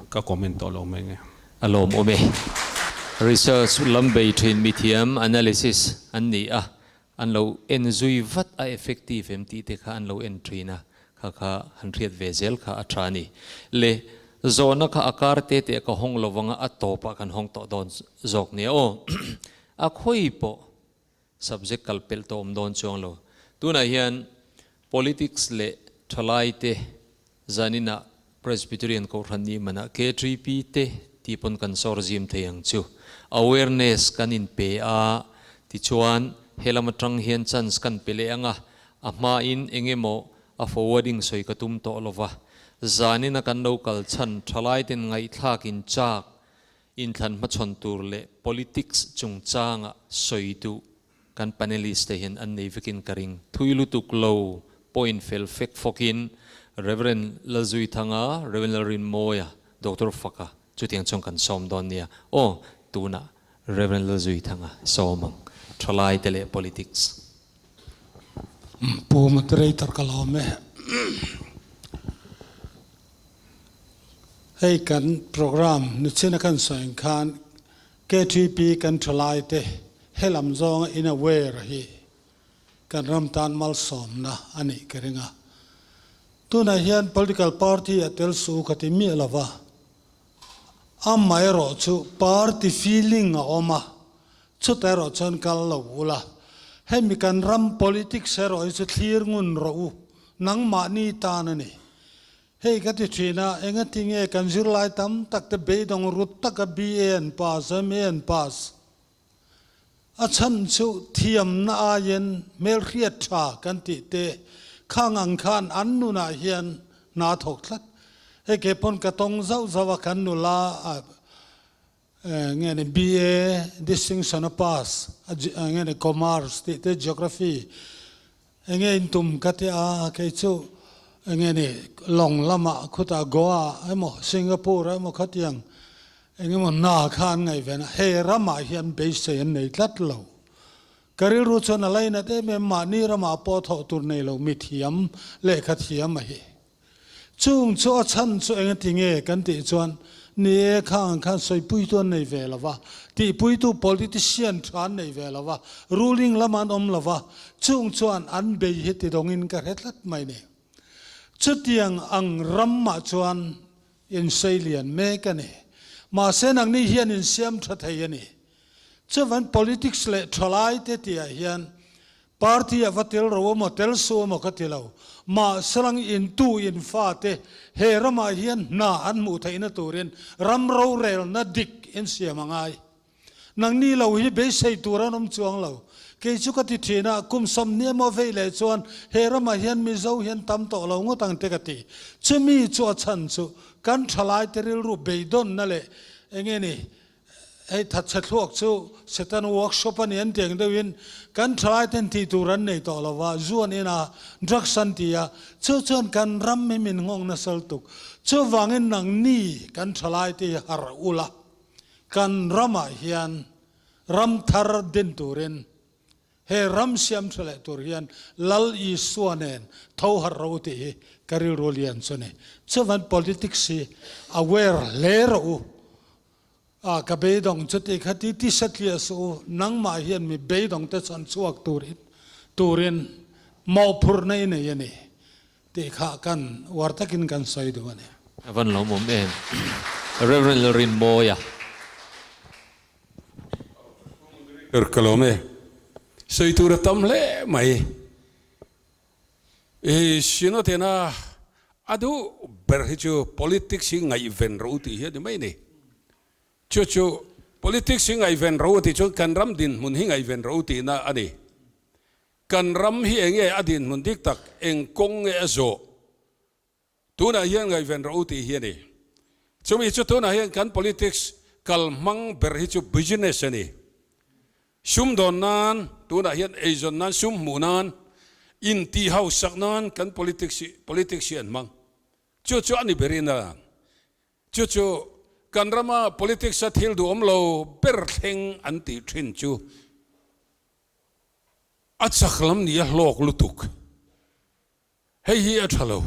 ka comment tawh lo mai nge. A lawmawm e. Research lam bei thin mithiam analysis an ni a, an lo en zui vat a effective em tih te kha an lo en thin a, kha kha han hriat ve zel kha a tha a ni. Le zawhna kha a kar te te ka hawng lo vanga a tawpah kan hawng tawh dawn zawk nia aw. A khawi pawh Subject kal pelh tawh awm dawn chuang lo. Tunah hian Politics leh thalai te zaninah Presbyterian Kohhran nih manah KTP te tih pawn kan sawr zim thei ang chu. Awareness kan in pe a, tichuan helam atang hian chance kan pe leh ang a, a hmain eng emaw a forwarding sawi ka tum tawh lova. Zanina kan lo kal chhan thalai ten ngaihthlak in chak Inthlan hmachhawn tur leh politics chungchanga sawi duh kan panelist te hian an nei vekin ka ring. Thui lutuk lo point fel fek fawkin Rev. Lalzuithanga, Rev. Lalrinmawia, Doctor Faka chutiang chuan kan sawm dawn nia. Aw, tunah Rev. Lalzuithanga sawm ang. Thalai te leh politics. Pu Moderator ka lawm e. Hei kan program nichina kan sawi ang khan KTP kan thalai te helam zawnga in aware hi kan ram tan malsawmna a nih ka ring a. Tunah hian political party a tel suh u ka ti miah lova, amaherawhchu party feeling a awm a, Chutah erawh chuan kal lo ula, hemi kan ram politics erawh hi chu thlir ngun rawh u, nangmahni tan a ni. Hei ka ti thin a, engati nge kan zirlai tam tak te beidawng rut taka BA an pass, MA an pass? A chhan chu thiamna aiin hmelhriat tha kan tih te khang ang khan an nunah hian hna thawk tlat. Hei kei pawn ka tawng zauh zauh a, kan nula Nge ni BA distinction a pass a nge ni commerce tih te geography enge in tum ka ti a kei chu enge ni lawng lamah khutah Goa emaw Singapore emaw khatiang engemaw hna kha an ngaih ven a he ramah hian beisei an nei tlat lo ka rilru chuan a lainat em em mahni ramah pawh thawh tur nei lo mithiam lehkha thiam a hi. Chung chu a chhan chu engati nge kan tih chuan, ni e, khang ang khan sawipuitu an nei ve lo va, tihpuitu politician tha an nei ve lo va, ruling lam an awm lo va, chung chuan an bei hi ti dawngin ka hre tlat mai ni. Chutiang ang ramah chuan insei lian mek a ni. Mahse nangni hian insiam tha thei a ni. Chuvan politics leh thalaite tihah hian Party a va tel ro emaw tel suh emaw ka ti lo. Mahselang intu in fate he ramah hian hna an hmuh theihna turin ram rorelna dik in siam a ngai. Nangni lo hi beisei tur an awm chuang lo. Kei chu ka ti thin a, kum 20 emaw vei leh chuan he ramah hian Mizo hian tam tawh lo ngawt ang te ka ti. Chumi chu a chhan chu kan thalaite rilru beidawnna leh enge ni Hei thatchhe thluak chu Satan workshop a ni an tih ang deuhin kan thalai ten tih tur an nei tawh lo va, zu an in a, drugs an ti a, chu chuan kan ram hi min nghawng nasal tuk. Chuvangin nangni kan thalai te hi harh ula, kan ramah hian ram thar din turin he ram siam tha leh tur hian Lal Isua nen tho harh ro tih hi ka rilru lian chu a ni. Chuvan politics hi aware hle rawh u. A, ka beidawng chuti kha ti ti satliah suh u, nangmah hian mi beidawng te chuan chhuak turin turin mawhphurhna i nei a ni tih kha kan uar takin kan sawi duh a ni. A van lawmawm em. Rev. Lalrinmawia. Ka lawm e. Sawi tur a tam hle mai. I Synod-ina a duh ber hi chu politics hi ngaihven ro tih hi a ni mai a ni. Chu chu politics hi ngaihven ro tih chuan kan ram dinhmun hi ngaihven ro tihna a ni. Kan ram hi eng nge a dinhmun dik tak, eng kawng nge a zawh? Tunah hian ngaihven ro tih hi a ni. Chumi chu tunah hian kan politics kal hmang ber hi chu business a ni. Sum dawn nan, tunah hian eizawn nan, sum hmuh nan, intih hausak nan kan politics hi politics hi an hmang. Chu chu a ni berin a lang. Chu chu kan rama politics a thil duhawm lo ber thleng an tih thin chu a chak lam ni a hlawk lutuk. Hei hi a tha lo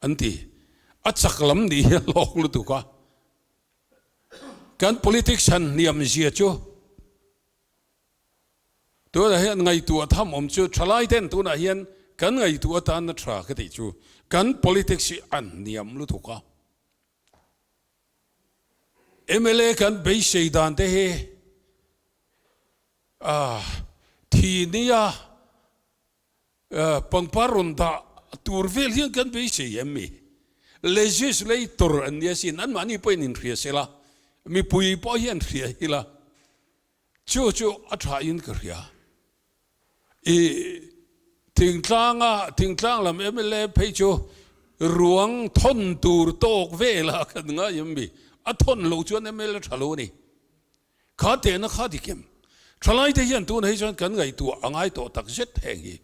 an ti. A chak lam nih hi a hlawk lutuk a. Kan politics han hniam zia chu tunah hian ngaihtuah tham awm chu thalai ten tunah hian kan ngaihtuah atan a tha ka tih chu kan politics hi an hniam lutuk a. Mla kan beisei dan te hi thi nia Pangpar rawn dah tur vel hian kan beisei em mi? Legislator an nia sin, anmahni pawhin inhria se la, mipui pawh hian hria hi la, chu chu a tha in ka hria. I thingtlanga, thingtlang lam mla phei chu ruang thawn tur tawk velah kan ngai em mi? A thawn loh chuan mla tha lo a ni. Kha tehna kha dik em? Thalaite hian tun hei chuan kan ngaihtuah a ngai tawh tak zet heng hi.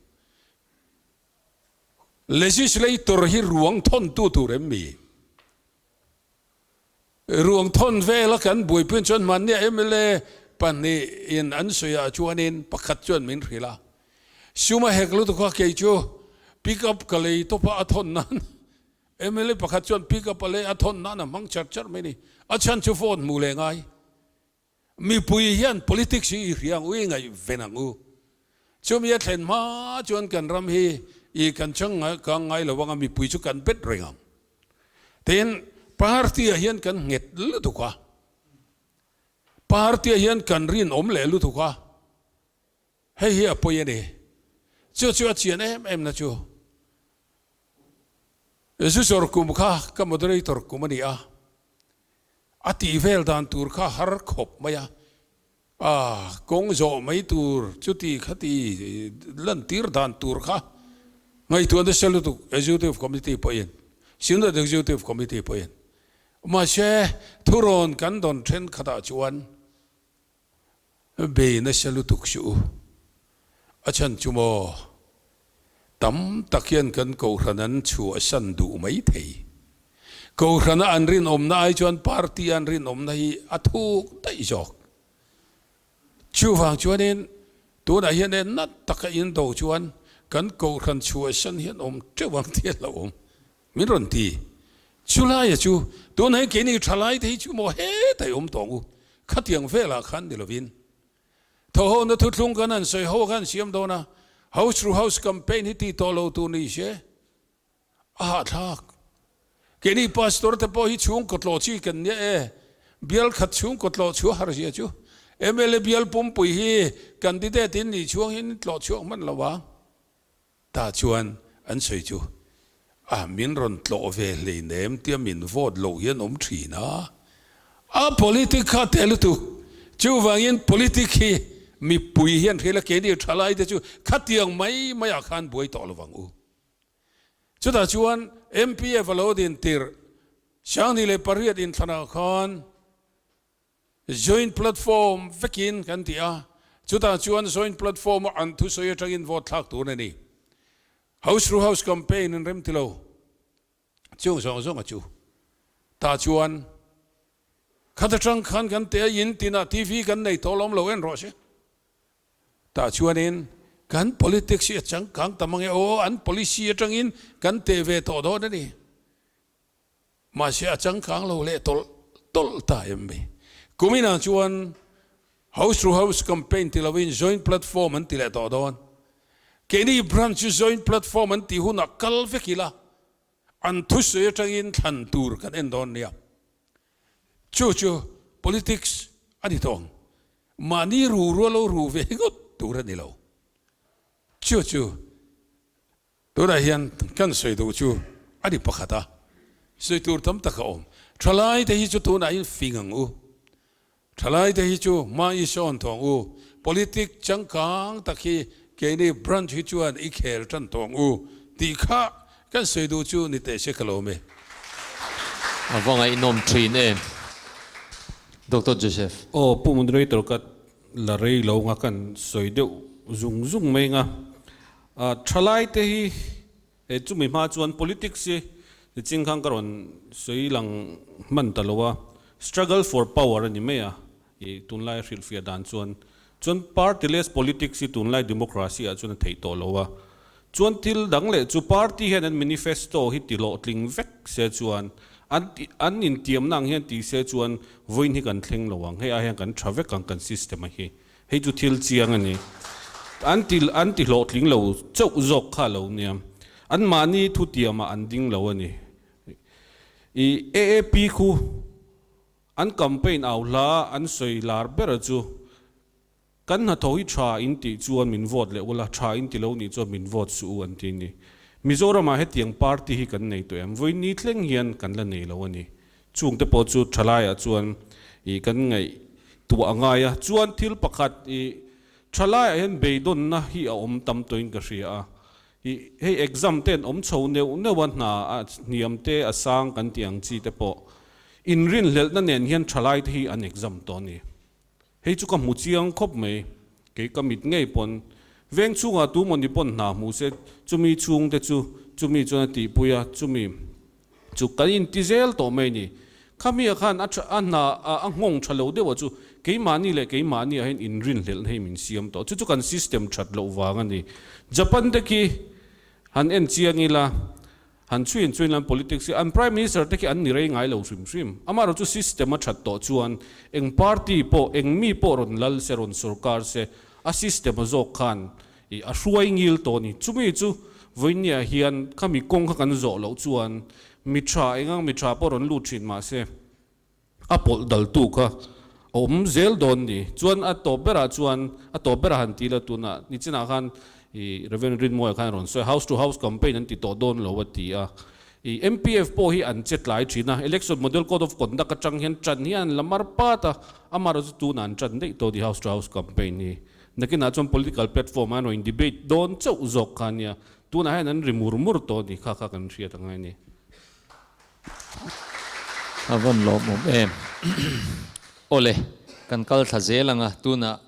Legislator hi ruang thawntu tur em mi? Ruang thawn vela kan buaipuiin chuan hmannia mla pahnihin an sawiah chuanin pakhat chuan min hrilh a. Suma hek lutuk kha kei chu pick up ka lei tawp a, a thawn nan mla pakhat chuan pick up a lei a thawn nan a hmang char char mai a ni. A chhan chu phone hmuh leh ngai. Mipui hian politics hi i hria ang u, i ngaihven ang u. Chumi a thlen hma chuan kan ram hi i kan chang kang ngai lo anga mipui chu kan bet reng ang. Tin, party ah hian kan nghet lutuk a. Party ah hian kan rinawm leh lutuk a. Hei hi a pawi a ni. Chu chu a chian em em na chu. Zuzawr kum kha ka moderator kum a ni a. A tih vel dan tur kha har khawp mai a. A kawng zawh mai tur chuti khati lantir dan tur kha ngaihtuah nasa lutuk Executive Committee pawhin, Synod Executive Committee pawhin. Mahse, thurawn kan dawn thenkhatah chuan Bei nasa lutuk suh u. A chhan chu maw, tam tak hian kan Kohhran an chhuahsan duh mai thei. Kohhrana an rinawmna ai chuan party an rinawmna hi a thuk daih zawk. Chuvang chuanin tunah hian e nat taka indo chuan kan Kohhran chhuahsan hian awm teuh ang tih a hlauhawm. Min rawn ti. Chulaia chu, Tunah hian keini thalai te hi chu maw hetai awm tawng u, khatiang velah khan ni lovin. Thawhawna thuthlung kan han sawi ho khan siam dawn a, house to house campaign hi ti tawh lo tur ni se, a hahthlak. Keini pastor te pawh hi chhungkaw tlawh chi kan nia e, bial khat chhungkaw tlawh chhuah har zia chu. Mla bial pumpui hi candidate in nih chhuang hian tlawh chhuak hman lo ang. Tah chuan an sawi chu, A, min rawn tlawh ve hleinem tia min vote loh hian awm thin a. A politic kha teh lutuk. Chuvangin politic hi mipui hian hrial a, keini thalai te chu khatiang mai maiah khan buai tawh lovang u. Chutah chuan MPF a lo din tirh 2008 inthlanah khan, Joint platform vekin kan ti a, chutah chuan joint platform a an thusawi atangin vote thlak tur a ni. House to house campaign an rem ti lo. Chung zawng zawng a chu. Tah chuan khat atang khan kan te a in tinah TV kan nei tawh lawm lo en rawh se. Tah chuanin kan politics hi a changkang ta mang e aw, an policy atangin kan teh ve tawh dawn a ni. Mahse a changkang lo leh tawlh tawlh ta em mai. Kuminah chuan House to House campaign ti lovin Joint Platform an ti leh tawh dawn. Keini branch chu Joint Platform an tih hunah kal vek ila an thusawi atangin thlan tur kan en dawn nia. Chu chu politics a ni tawh ang. Mahni ru rual lo ru ve ngawt tur a ni lo. Chu chu Tunah hian kan sawi duh chu a ni pakhat a, sawi tur tam tak a awm. Thalai te hi chu tunah hian fing ang u. Thalai te hi chu hma i sawn tawh ang u. Politic changkang tak hi keini branch hi chuan i khel tan tawh ang u tih kha kan sawi duh chu ni teh se ka lo awm e. A va ngaihnawm thin em. Doctor Joseph. Aw Pu Moderator ka la rei lo nga kan sawi deuh zung zung mai nga. Thalai te hi he chumi hma chuan politics hi nichin khan ka rawn sawi lang hman ta lo a, struggle for power a ni mai a, i tunlai hrilhfiah dan chuan. Chuan partyless politics hi tunlai democracy ah chuan a theih tawh lo a. Chuan thil dang leh chu party hian an manifesto hi ti hlawhtling vek se chuan. An an intiamna ang hian ti se chuan vawiin hi kan thleng lo ang, hei ai hian kan tha vek ang kan system a hi. Hei chu thil chiang a ni. An ti an ti hlawhtling lo chauh zawk kha lo nia. Anmahni thutiamah an ding lo a ni. I AAP khu an campaign au hla an sawi lar ber chu Kan hnathawh hi tha in tih chuan min vote leh ula, tha in ti lo nih chuan min vote suh u an ti ni. Mizoramah hetiang party hi kan nei tawh em? Vawi ni thleng hian kan la nei lo a ni. Chungte pawh chu thalaiah chuan ih kan ngaihtuah a ngai a. Chuan thil pakhat ih thalaiah hian beidawnna hi a awm tam tawhin ka hria a. Ih hei exam te an awm chho neuh neuh a, hna a hniam te a sang kan tih ang chi te pawh inrinhlelhna nen hian thalaite hi an exam tawh a ni. Hei chu ka hmu chiang khawp mai, kei ka mit ngei pawn. Veng chhungah tu mawni pawn hna hmu se, chumi chhungte chu chumi chuan a tihpui a, chumi chu kan inti zel tawh mai ni. Khami ah khan a a hna a nghawng tha lo deuh ah chu keimahni leh keimahni ah hian inrinhlelhna hi min siam tawh. Chu chu kan system that loh vang a ni. Japan te khi han en chiang ila. Han chhuin chuin lan politics hi an Prime Minister te khi an ni rei ngai lo hrim hrim. Amaherawh chu system a that tawh chuan eng party pawh eng mi pawh rawn lal se rawn sorkar se a system a zawk khan ih a hruai ngil tawh a ni. Chumi chu vawinia hian khami kawng kha kan zawh loh chuan mi tha engang mi tha pawh rawn lut thin mahse a pawlh daltu kha a awm zel dawn ni. Chuan a tawp berah chuan, a tawp berah han ti la tunah nichinah khan i Rev. Rinmawia khan a rawn sawi a, house to house campaign an ti tawh dawn lo a ti a. I MPF pawh hi an che tlai thin a, Election Model Code of Conduct atang hian tan hi an la mar pat a, amaherawh chu tunah an tan daih tawh ni house to house campaign hi. Nakinah chuan political platform ah an rawn debate dawn chauh zawk kha ania, tunah hian an ri mur mur tawh ni kha kha kan hriat angai a ni. A vawn lawmawm em. Awle, kan kal thla zel ang a, tunah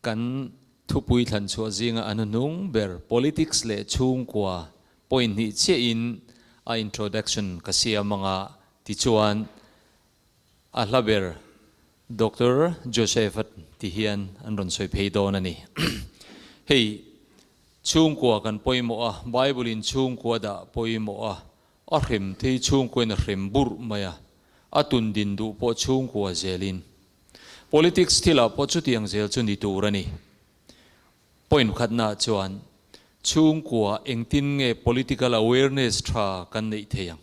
kan thupui thlan chhuah zinga a hnuhnung ber Politics leh chhungkua point hnih chiahin a introduction ka siam ang a, tichuan a hla ber Doctor Joseph-a ti hian an rawn sawi phei dawn a ni. Hei chhungkua kan pawimawh a, Bible-in chhungkua dah pawimawh a, A hrem thei chhungkuain a hrem burh mai a, a tun din duh pawh chhungkua zelin. Politics thilah pawh chutiang zel chu ni tur a ni. Point khatnaah chuan chhungkua engtin nge political awareness tha kan neih thei ang?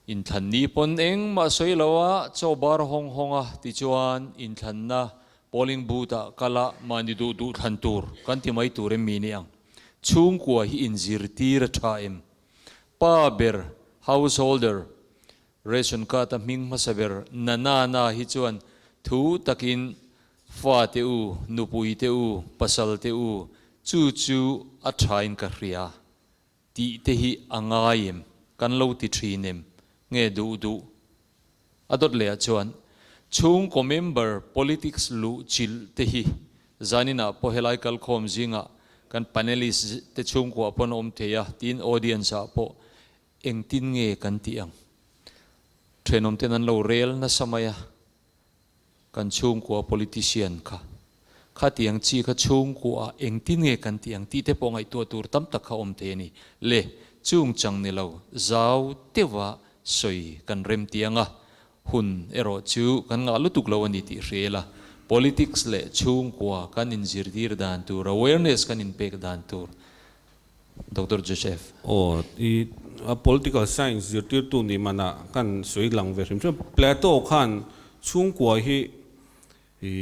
Inthlan ni pawn engmah sawi lo a, chaw bar hawng hawng a, tichuan inthlanna polling booth ah kal a mahni duh duh thlan tur kan ti mai tur em mi ni ang? Chhungkua hi inzirtir a tha em? Pa ber, householder, ration card a hming hmasa ber na na na hi chuan thu takin fa te u, nupui te u, pasal te u, chu chu a thain ka hria tih te hi a ngai em? Kan lo ti thin em? Nge duh duh? A dawt leh ah chuan chhungkaw member politics luh chilh te hi zaninah pawh helai kalkhawm zingah kan panelist te chhungkua pawn a awm thei a tiin audience ah pawh engtin nge kan tih ang? Thenawm ten an lo rel nasa mai a, kan chhungkua politician kha khatiang chi kha chhungkua ah engtin nge kan tih ang tih te pawh ngaihtuah tur tam tak kha awm thei a ni. Le, chung chang ni lo zau deuha sawi kan rem tiang a, hun erawh chu kan ngah lutuk lo a ni tih hria ila, politics leh chhungkua kan inzirtir dan tur, awareness kan inpek dan tur, Doctor Joseph. Aw, i political science zirtirtu nih manah kan sawi lang ve hrim hrim. Plato khan chhungkua hi i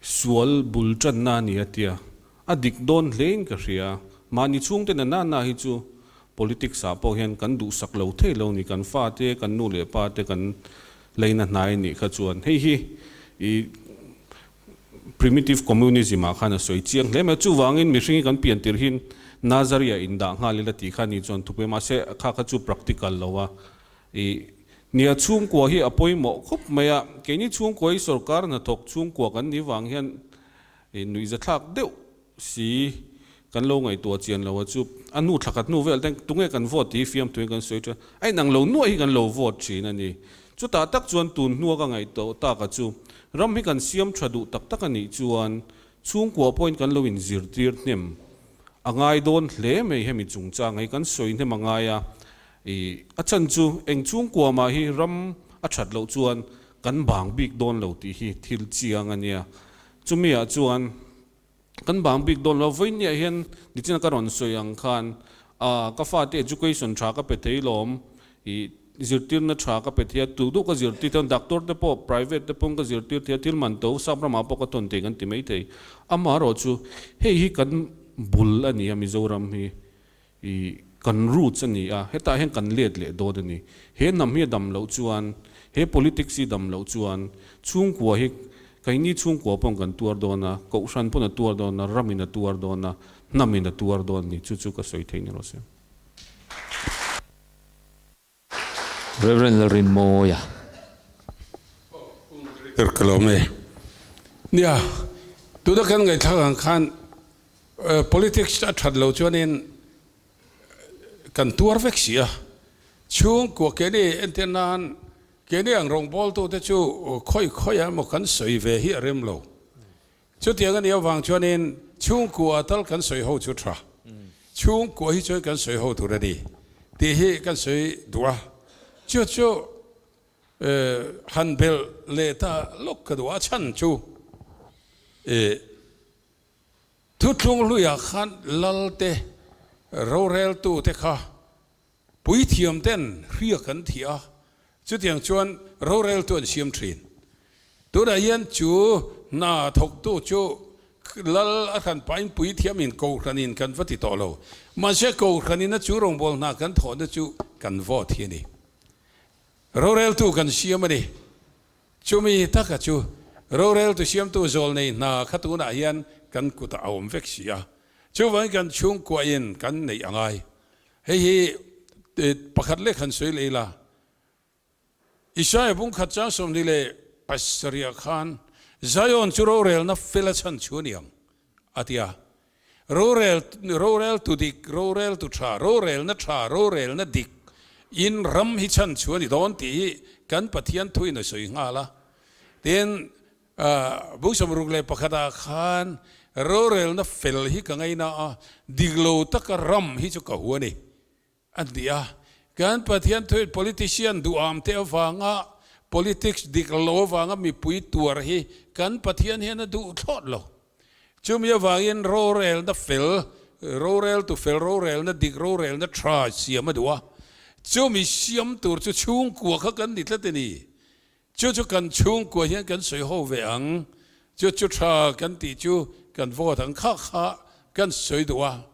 sual bul tanna a ni a tia, a dik dawn hlein ka hria. Mahni chhungte na na na hi chu politics ah pawh hian kan duhsak lo thei lo ni, kan fate, kan nu leh pa te kan leina hnai nih kha chuan hei hi i primitive communism ah khan a sawi chiang hle mai. Chuvangin mihring hi kan pian tirh hin Nazari ah indah nghal ila tih kha ni chuan thupe mahse kha kha chu practical lo a. I nia chhungkua hi a pawimawh khawp mai a, keini chhungkua hi sorkar hnathawk chhungkua kan nih vang hian i nuihzathlak deuh si kan lo ngaihtuah chian lo a chu a nu thlakhat hnu vel ten tunge kan vote tih hi fiamthuin kan sawi thin a inang lo nuaih hi kan lo vote thin a ni. Chutah tak chuan tun hnua ka ngaihtuah tak a chu ram hi kan siam tha duh tak tak a nih chuan chhungkua pawhin kan lo inzirtir hnem a ngai dawn hle mai hemi chungchang hi kan sawi hnem a ngai a. I a chan chu eng chhungkua mah hi ram a that loh chuan kan bang bik dawn lo tih hi thil chiang a nia. Chumi ah chuan kan bang bik dawn lo. Vawinia hian nichina ka rawn sawi ang khan ah ka fate education tha ka pe thei lawm i zirtirna tha ka pe thei a, tu duh ka zirtir thei a, doctor te pawh private te pawh ka zirtir thei a, thil man to sap ramah pawh ka thawn thei kan ti mai thei. Amaherawhchu hei hi kan bul a ni a Mizoram hi. I kan roots a ni a, hetah hian kan let leh dawn a ni. He hnam hi a dam loh chuan, he politics hi dam loh chuan chhungkua hi keini chhungkua paw'n kan tuar dawn a, kohhran paw'n a tuar dawn a, ramin a tuar dawn a, hnamin a tuar dawn a ni. Chu chu ka sawi theih ni rawh se. Rev. Lalrinmawia. Ber ka lawm e. Nia, tuna kan ngaihthlak ang khan politics a that lo chuanin kan tuar vek si a. Chhungkua keini entir nan keini ang rawngbawltute chu khawi khawi ah emaw kan sawi ve hi a rem lo. Chutiang a nih avang chuanin chhungkua tal kan sawi ho chu tha. Chhungkua hi chuan kan sawi ho tur a ni tih hi kan sawi duh a. Chu chu han belh leh ta lawk ka duh a, a chhan chu thuthlung hluiah khan Lalte roreltute kha Puithiam ten hria kan thih a, chutiang chuan roreltu an siam thin. Tunah hian chu hna thawktu chu lal a hran pahin puithiamin kohhranin kan va ti tawh lo. Mahse kohhranin a chu rawngbâwl hna kan thawhna chu kan vote hi a ni. Roreltu kan siam a ni. Chumi taka chu roreltu siamtu zawlnei hna kha tunah hian kan kutah a awm vek si a. Chuvangin kan chhungkuahin kan neih a ngai. Hei hi pakhat leh khan sawi leh ila, Isaia bung khat chang 27 khan Zion chu rorelna fel a chhan chu a ni ang, a ti a. Rorel, roreltu dik, roreltu tha, rorelna tha, rorelna dik in ram hi chhan chu a ni dawn tih hi kan Pathian thuin a sawi nghal a. Tin, Bung 61 ah khan rorelna fel hi ka ngaina a, dik lo taka ram hi chu ka hu a ni, a ti a. Kan Pathian thuin politician duham te avanga politics dik lo avanga mipui tuar hi kan Pathian hian a duh thlawt lo. Chumi avangin rorelna fel, roreltu fel, rorelna dik, rorelna tha siam a duh a. Chumi siam tur chu chhungkua kha kan ni tlat a ni. Chu chu kan chhungkua hian kan sawi ho ve ang, chu chu tha kan tih chu kan vote ang kha kha kan sawi duh a.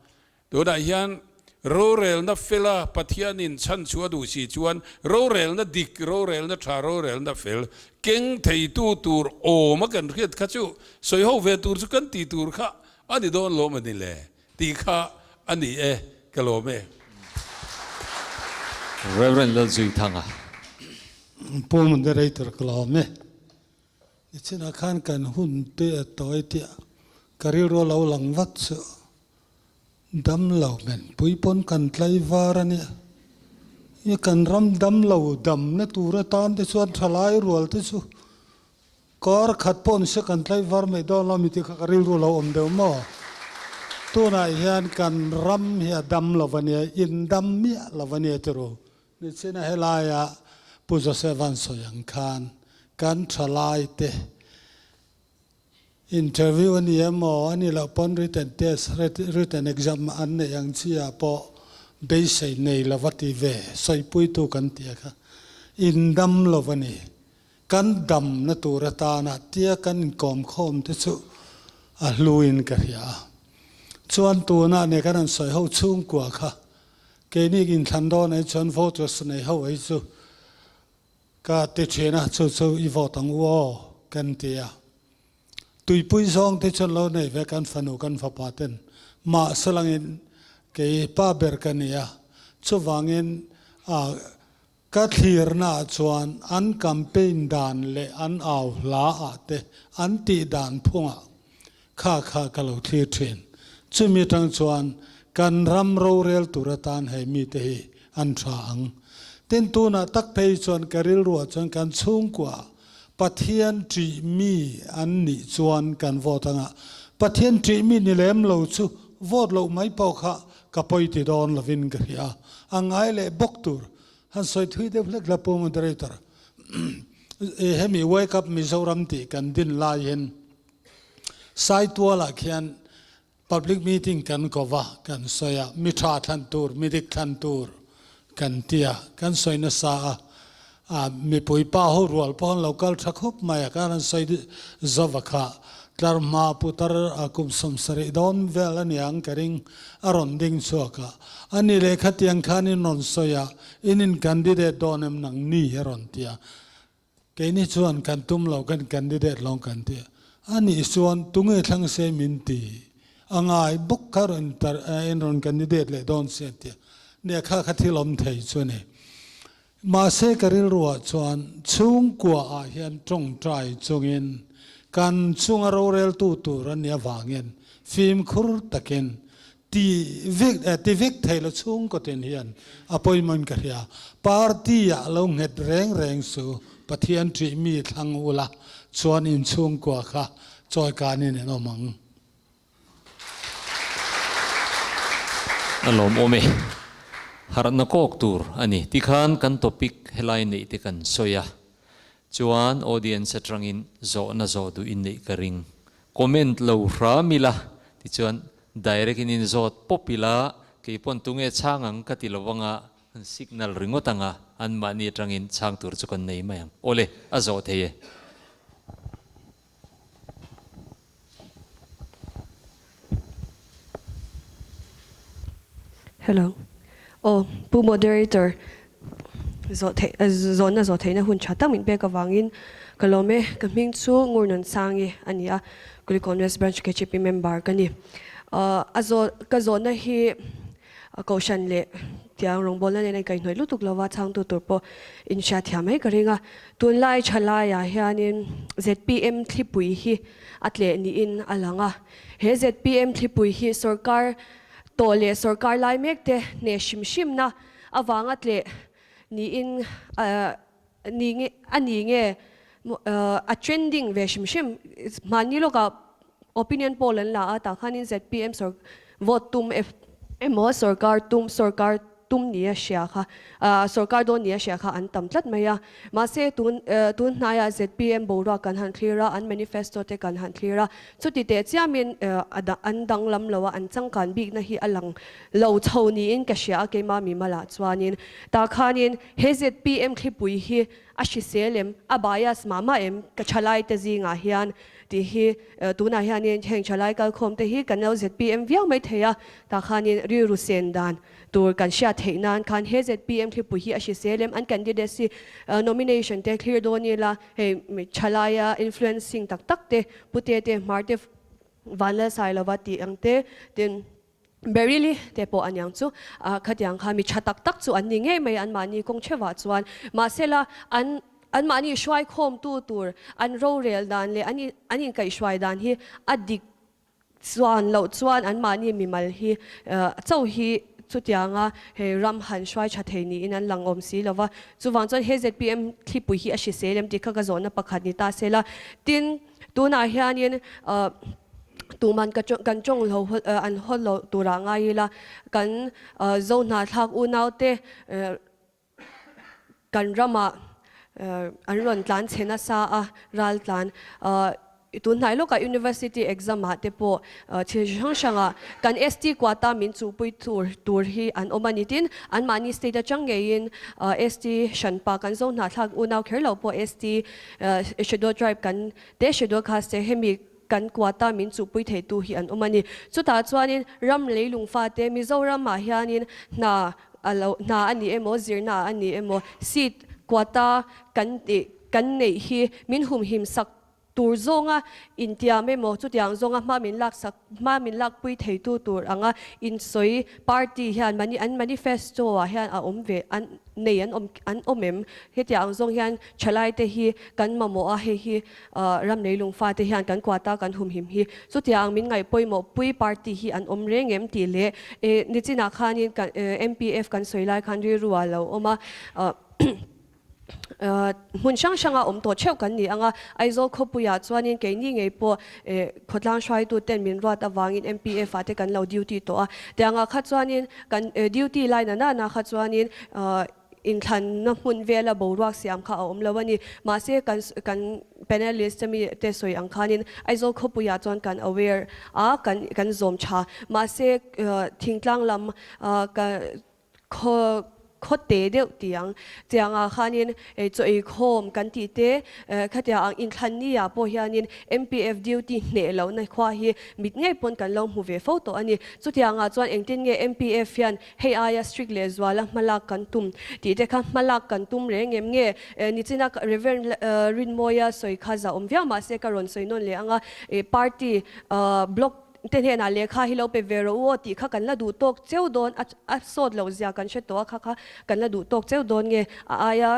Tunah hian rorelna fela Pathianin chhan chu a duh si chuan rorelna dik, rorelna tha, rorelna fel keng theitu tur awm a kan hriat kha chu sawi ho ve tur chu kan tih tur kha a ni dawn lawm a ni le tih kha a ni e, ka lawm e. Rev. Lalzuithanga. Pu Moderator ka lawm e. Nichinah khan kan hun te a tawi tih ka rilru a lo lang vat chu dam lo men pui pawn kan tlai var a nia. I kan ram dam lo damna tur atan te chuan thalai rual te chu Kar khat pawh ni se kan tlai var mai dawn lo mi tih kha ka rilru lo awm deuh maw? Tunah hian kan ram hi a dam lo a nia, in dam miah lo a nia tiru. Nichina helaia Pu Joseph an sawi ang khan kan thalai te interview a ni emaw a nih loh pawn written test, written exam an neih ang chi ah pawh beisei nei lo va ti ve sawipuitu kan tih a kha in dam lo a ni. Kan damna tur atana tia kan inkawm khawm te chu a hluin ka hria a. Chuan tunah nia kan han sawi ho chhungkua kha keini inthlan dawn ai chuan voters nei ho ai chu ka ti thin a, chu chu i vote ang u aw kan ti a. Tuipui zawng te chuan lo nei ve kan fanu kan fapa ten mahse langin kei pa ber ka ni a, chuvangin Ka thlirnaah chuan an campaign dan leh an au hla ah te an tih dan phungah kha kha ka lo thlir thin. Chumi atang chuan kan ram rorel tur atan hei mite hi an tha ang. Tin tunah tak phei chuan ka rilruah chuan kan chhungkua Pathian ṭih mi an nih chuan kan vote anga Pathian ṭih mi ni lem lo chu vote loh mai pawh kha. ka pawi ti dawn lovin ka hria. A ngai leh bawk tur han sawi thui deuh hlek la Pu Moderator. Hemi Wake Up Mizoram tih kan din laiin Saitualah khian Public meeting kan ko va, kan sawi a, mi tha thlan tur, mi dik thlan tur kan ti a, kan sawi nasa a, a mipui pa ho rual pawh an lo kal tha khawp mai a, kan han sawi zova kha tlar hma putar a kum 70 dawn vel a niang ka ring a rawn ding chhuak a, a ni leh khatiang khan in rawn sawi a, in in candidate dawn em nang ni a rawn ti a, Keini chuan kan tum lo, kan candidate lawng kan ti. A nih chuan tunge thlang se min ti? A ngai bawk kha rawn tar in rawn candidate leh dawn se an ti a. Nia kha kha thil awm thei chu a ni. Mahse ka rilruah chuan chhungkua ah hian tawngtai chungin kan chunga roreltu tur a nih avangin fimkhur takin Ti vek eh ti vek thei lo chhungkaw tin hian a pawimawin ka hria. Party ah lo nghet reng reng su Pathian ṭih mi thlang ula chuan in chhungkua kha chawi kanin in awm ang. A lawmawm e. Harhna kawk tur a ni. Tikhan kan topic helai neih te kan sawi a. Chuan audience atangin zawhna zawh duh in neih ka ring. Comment lo hram ila tichuan direct in in zawt pawp ila keipawn tunge chhang ang ka ti lo anga an signal ringawt anga anmahni atangin chhang tur chu kan nei mai ang. Awle, a zawh thei e. Hello. Aw, Pu Moderator, zawh theih, zawhna zawh theihna hun tha tak min pek avangin ka lawm e. Ka hming chu Ngurnunsangi a ni a, Kulikawn West Branch KGP member ka ni. A zawh, ka zawhna hi Kohhran leh tiang rawngbawlna nen a inkaihhnawih lutuk lova chhangtu tur pawh inhriat thiam mai ka ring a. Tunlai thalaiah hianin zpm thlipui hi a tleh niin a lang a. He zpm thlipui hi sorkar tawh leh sorkar lai mek te hneh hrim hrimna avanga tleh niin a ni nge a trending ve hrim hrim. Hmanni lawkah opinion poll an la a, tah khanin zpm vote tum emaw sorkar tum sorkar tum nia hria kha sorkar dawn nia hria kha an tam tlat mai a. Mahse tun tun hnaiah zpm boruak kan han thlir a, an manifesto te kan han thlir a, chuti teh chiamin an danglam lo a, an changkan bikna hi a lang lo chho niin ka hria a keimah mimalah chuanin. Tah khanin he zpm thlipui hi a hrisel em, a bias mah mah em ka thalaite zingah hian tih hi tunah hianin heng thalai kalkhawm te hi kan lo zpm viau mai thei a, tah khanin rilru sen dan tur kan hriat theih nan khan he zpm thlipui hi a hrisel em, an candidacy nomination te clear dawn ila hei thalaia influencing tak tak te pute te hmar te vanlalsai lova tih ang te tin Beryl-i te pawh aniang chu khatiang kha mi tha tak tak chu an ni ngei mai anmahni kawng theuhah chuan. Mahsela an anmahni hruaikhawmtu tur an rorel dan leh an an inkaihhruai dan hi a dik chuan loh chuan anmahni mimal hi cho hi chutianga hei ram han hruai tha thei niin an lang awm si lova. Chuvang chuan he zpm thlipui hi a hrisel em tih kha ka zawhna pakhat ni ta sela. Tin, Tunah hianin tuman ka kan tawng lo an haw lo turah ngai ila kan zo hnahthlak unaute kan ramah an rawn tlan chhe nasa a ral tlan tunhnai lawkah university exam ah te pawh thil hrang hrangah kan ST quota min chuhpui tur tur hi an awm a ni tin anmahni state atang ngeiin ST hranpa kan zo hnahthlak unau kher lo pawh ST Shadow tribe kan te Shadow caste te hemi kan quota min chuhpui theitu hi an awm a ni. Chutah chuanin ram leilung fate Mizoram ah hianin hna a lo hna a ni emaw zirna a ni emaw seat quota kan tih kan neih hi min humhim sak tur zawnga intiam emaw chutiang zawnga hma min laksak hma min lakpui theitu tur anga insawi party hian mani an manifesto ah hian a awm ve an nei an awm an awm em? Hetiang ang zawng hian thalai te hi kan mamawh a hei hi ram leilung fate hian kan kuata kan humhim hi chutiang ang min ngaih pawimawh pui party hi an awm reng em tih leh nichinah khanin kan MPF kan sawi lai khan rilru ah lo awm a. Hmun hrang hranga awm tawh theuh kan ni ang a, Aizawl khawpuiah chuanin keini ngei pawh khawtlang hruaituten min ruat avangin MPF ah te kan lo duty tawh a. Tiangah kha chuanin kan duty lai na nana kha chuanin inthlanna hmun vela boruak siam kha a awm lo a ni. Mahse kan kan panelist te mi te sawi ang khanin Aizawl khawpuiah chuan kan aware a, kan kan zawm tha. Mahse thingtlang lam ka Khaw khaw te deuh tiang chiangah khanin chaw ei khawm kan tih te khatia ang inthlan ni ah pawh hianin MPF duty hneh lohna khua hi mit ngei pawn kan lo hmu ve fo tawh a ni. Chutiangah chuan engtin nge MPF hian hei aia strict leh zuala hmalak kan tum tih te kha hmalak kan tum reng em nge? Nichina Reverend Rinmawia sawi kha zah awm viau mahse ka rawn sawi nawn leh ang a, party block Te hnenah lehkha hi lo pe ve rawh u aw tih kha kan la duh tawk cheu dawn a, a sawt loh zia kan hre tawh a kha kha kan la duh tawk cheu dawn nge a aia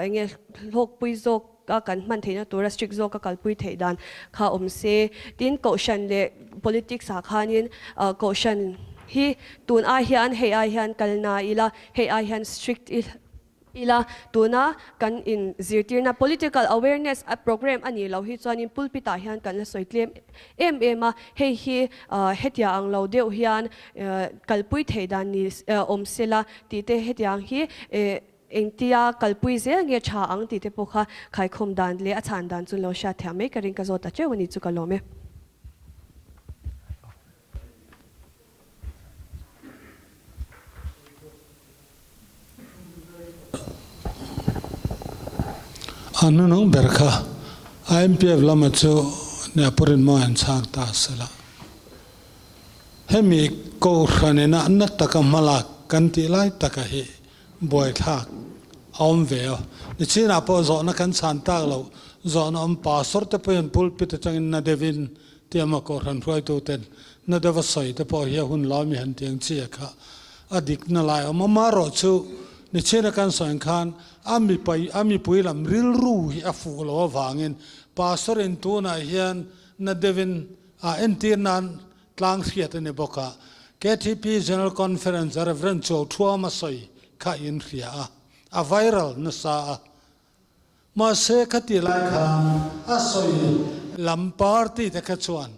eng nge hlawkpui zawk a kan hman theihna tura strict zawk a kalpui theih dan kha awm se. Tin, Kohhran leh politics ah khanin Kohhran hi tun ai hian hei ai hian kal na ila, hei ai hian strict ila. Ila, tuna kan in zirtirna political awareness a program a nih loh hi chuanin pulpit ah hian kan la sawi tlem em em a, hei hi hetia ang lo deuh hian kalpui theih dan ni awm sela tih te hetiang hi engtia kalpui zel nge tha ang tih te pawh kha khaikhawm dan leh a chhan dan chu lo hriat thiam mai ka ring ka zawt ta teuh a ni chu ka lawm e. A hnunung ber kha IMPF lama chu Neapurin mawi an chhang ta sela. Hemi Kohhran ina na taka hmalak kan tih lai taka hi buaithlak a awm ve a. Nichinah pawh zawhna kan chhan tak loh zawhna awm pastor te pawhin pulpit atangin na deuhin Tiama Kohhran hruaituten na deuha sawi te pawh hi a hun lai mi han ti ang chi a kha a dikna lai a awm. Amaherawh chu nichina kan sawi ang khan a mipai a mipui lam rilru hi a fuh lo avangin Pastor in tunah hian na deuhin a entir nan tlang hriat a ni bawk a. KTP General Conference a Reverend Chuauthuama sawi kha in hria a, a viral nasa a. Mahse khati lai khan a sawi lam party te kha chuan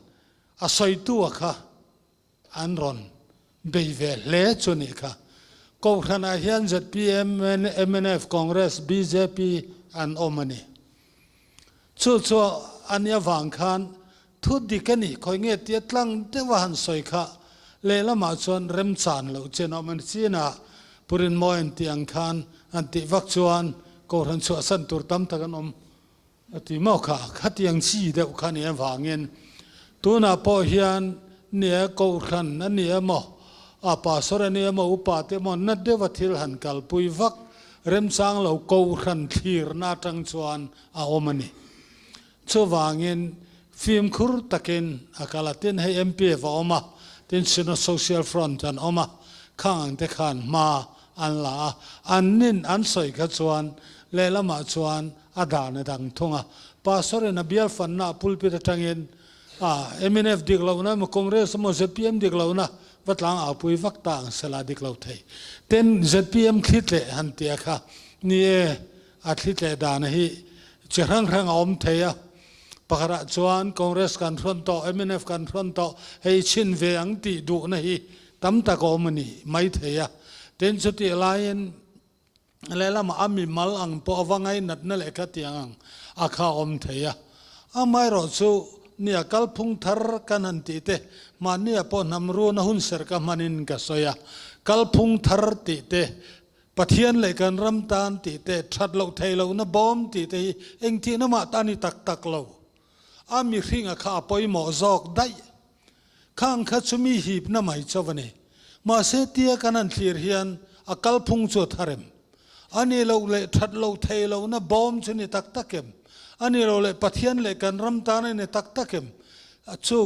a sawitu a kha an rawn bei ve hle chu nih kha. Kohhranah hian zpm, mnf, Congress, bjp an awm a ni. Chu chu a nih avang khan thu dik a nih khawi nge tia tlang deuh a han sawi kha lehlamah chuan remchan loh chen a awm a ni. Chinah Purinmawi an tih ang khan an tih vak chuan Kohhran chhuahsan tur tam tak an awm a ti maw kha? Khatiang chi deuh kha nih avangin tunah pawh hian nia Kohhran a ni emaw, a Pastor a ni emaw, upa te emaw na deuha thil han kalpui vak remchang lo Kohhran thlirna atang chuan a awm a ni. Chuvangin fimkhur takin a kal a, tin hei MPF a awm a, tin Sino Social Front an awm a, khang ang te khan hma an la a, an nin an sawi kha chuan lehlamah chuan a dan a dang thung a. Pastor in a bial fanna a pulpit atangin a mnf dik lohna emaw Congress emaw zpm dik lohna va tlang aupui vak ta ang sela dik lo thei. Tin zpm thli tleh han tia kha ni e, A thli tleh dan hi chi hrang hrang a awm thei a, pakhatah chuan Congress kan hrawn tawh, mnf kan hrawn tawh, hei chhin ve ang tih duhna hi tam tak a awm a ni mai thei a. Tin, chutih laiin lehlamah a mimal ang pawh a va ngainatna leh khatiang ang a kha a awm thei a. Amaherawh chu nia kalphung thar kan han tih te, mahnia pawh hnam runa hunserh ka hmanin ka sawi a, kalphung thar tih te, Pathian leh kan ram tan tih te, that loh theih lohna bawm tih te hi engthihna mah ta ni tak tak lo. A mihringa kha a pawimawh zawk daih. Khang kha chu mi hipna mai chauh a ni. Mahse tia kan han thlir hian a kalphung chu a thar em? A ni loh leh that loh theih lohna bawm chu ni tak tak em? A ni loh leh Pathian leh kan ram tan a ni tak tak em? Chu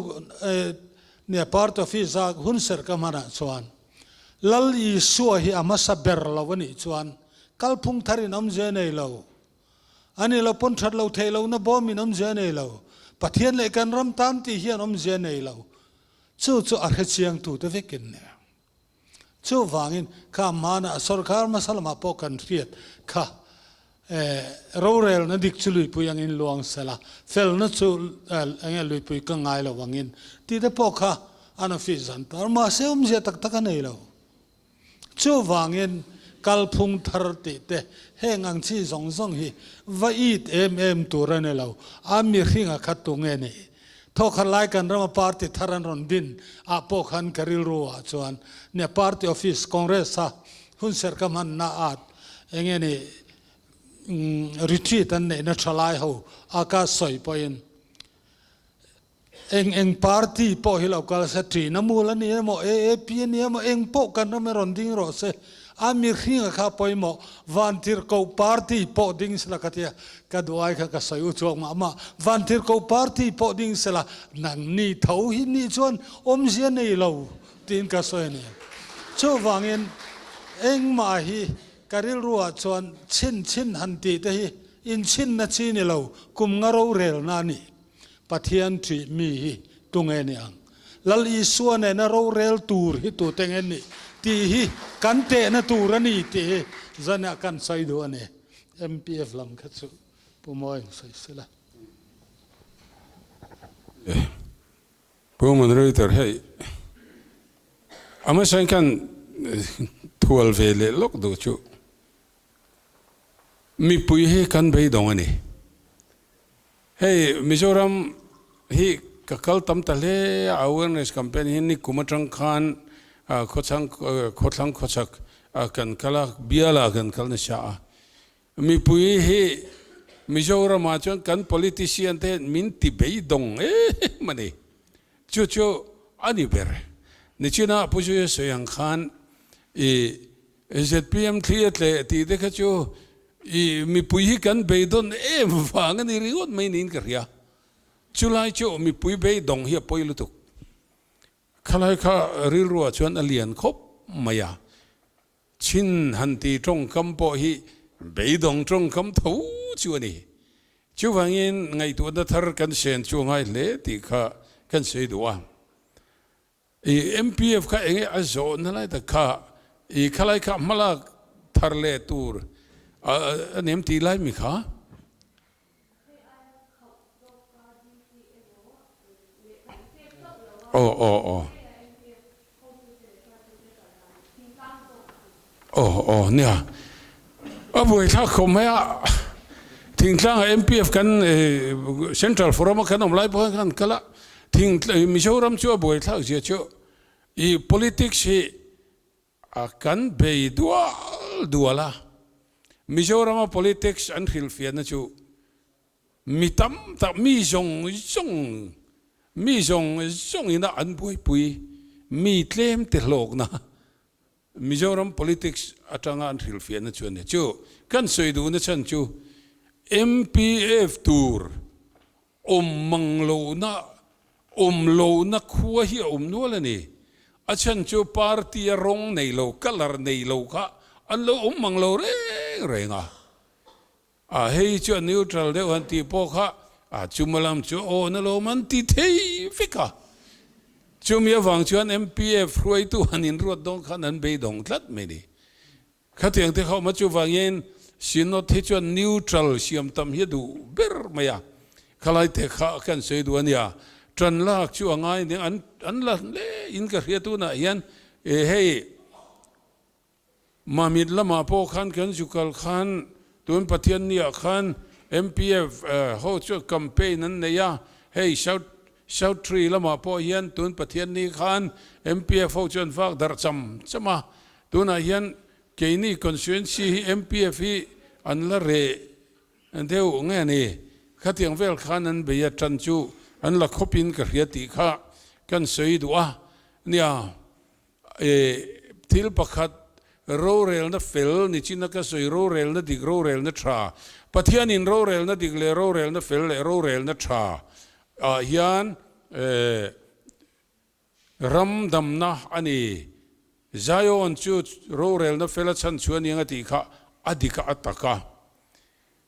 nia part office a hunserh ka hmanah chuan Lal Isua hi a hmasa ber lo a nih chuan kalphung thar in awmzia nei lo. A ni lo pawn that lo theih lohna bawm in awmzia nei lo. Pathian leh kan ram tan tih hian awmzia nei lo. Chu chu a hrechiang tute vek in nia. Chuvangin kha hmanah sorkar hmasa lamah pawh kan hriat kha. Rorelna dik chu luipui angin luang sela, felna chu enge luipui ka ngai lo angin tih te pawh kha an office an tar. Mahse awmzia tak tak a nei lo. Chuvangin kalphung thar tih te heng ang chi zawng zawng hi va it em em tur a ni lo. A mihringa kha tunge nih? Thawkhat lai kan rama party thar an rawn din ah pawh khan ka rilru ah chuan nia party office Congress a hunserh ka hmanna at enge ni retreat an neihna tha lai ho a ka sawi pawhin eng eng party pawh hi lo kal se Trinamool a ni emaw AAP a ni emaw eng pawh kan ram hi rawn ding rawh se a mihringa kha pawimawh Vantirhkoh party pawh ding sela ka tia ka duh ai kha ka sawi u chuak mah mah Vantirhkoh party pawh ding sela nangni tho hi nih chuan awmzia nei lo tiin ka sawi a ni. Chuvangin engmah hi ka rilruah chuan chhin chhin han tih te hi inchhinna chi ni lo, kum nga rorelna a ni. Pathian ṭih mi hi tunge ni ang? Lal Isua nena rorel tur hi tute nge ni tih hi kan tehna tur a ni tih hi zanah kan sawi duh a ni. MPF lam kha chu Pu Mawi sawi sela. Pu Moderator hei a hmasain khan thual ve leh lawk duh chu mipui hi kan beidawng a ni. Hei Mizoram hi ka kal tam ta hle a, awareness campaign hi nikum atang khan khawchhang khawthlang khawchhak kan kal a, bialah kan kal nasa a. Mipui hi Mizoramah chuan kan politician te hian min ti beidawng em a ni. Chu chu a ni ber. Nichina Pu Zuia sawi ang khan i zpm thli a tleh tih te kha chu i mipui hi kan beidawn em vang a ni ringawt mai niin ka hria. Chulai chu mipui beidawng hi a pawi lutuk. Khalai kha rilruah chuan a lian khawp mai a. Chin han ti tawngkam pawh hi beidawng tawngkam tho chu a ni. Chuvangin ngaihtuahna thar kan sen chu a ngai hle tih kha kan sawi duh a. I MPF kha enge a zawhna lai tak kha i khalai kha hmalak thar leh tur a nem tih lai mi kha. Aw aw aw. Aw aw nia. A buaithlak khawp mai a, thingtlangah MPF kan Central Forum a kan awm lai pawh khan kal a, thing Mizoram chu a buaithlak zia chu i politics hi a kan bei dual dual a, Mizorama politics an hrilhfiahna chu Mi tam tak, mi zawng zawng, mi zawng zawng ina an buaipui, mi tlem te hlawkna Mizoram politics atanga an hrilhfiahna chu a ni. Chu kan sawi duhna chhan chu MPF tur awm mang lohna, awm lohna khua hi a awm nual a ni. A chhan chu party a rawng nei lo, colour nei lo kha an lo awm mang lo reng reng a. A hei chu a neutral deuh han tih pawh kha a chuma lam chu aw na lawm an ti thei vek a. Chumi avang chuan MPF hruaitu han inruat dawn khan an beidawng tlat mai ni. Khatiang te kha awm a chuvangin Synod hi chuan neutral siam tam hi a duh ber mai a. Khalai te kha kan sawi duh a nia. Tan lak chu a ngai nia an an la hle in ka hria tunah hian hei Mamit lamah pawh khan kan zu kal khan tun Pathianniah khan MPF ho chu campaign an nei a, hei South South Tree lamah pawh hian tun Pathianni khan MPF ho chu an vak darh cham cham a, tunah hian keini constituency hi MPF hi an la reh deuh nge ni, khatiang vel khan an bei a tan chu an la khawpin ka hria tih kha kan sawi duh a nia. Thil pakhat, rorelna fel ni chin a ka sawi, rorelna dik, rorelna tha. Pathianin rorelna dik leh rorelna fel leh rorelna tha ah hian ram damna a ni. Zion chu rorelna fel a chhan chhuah aniang a tih kha a dik a, a tak a.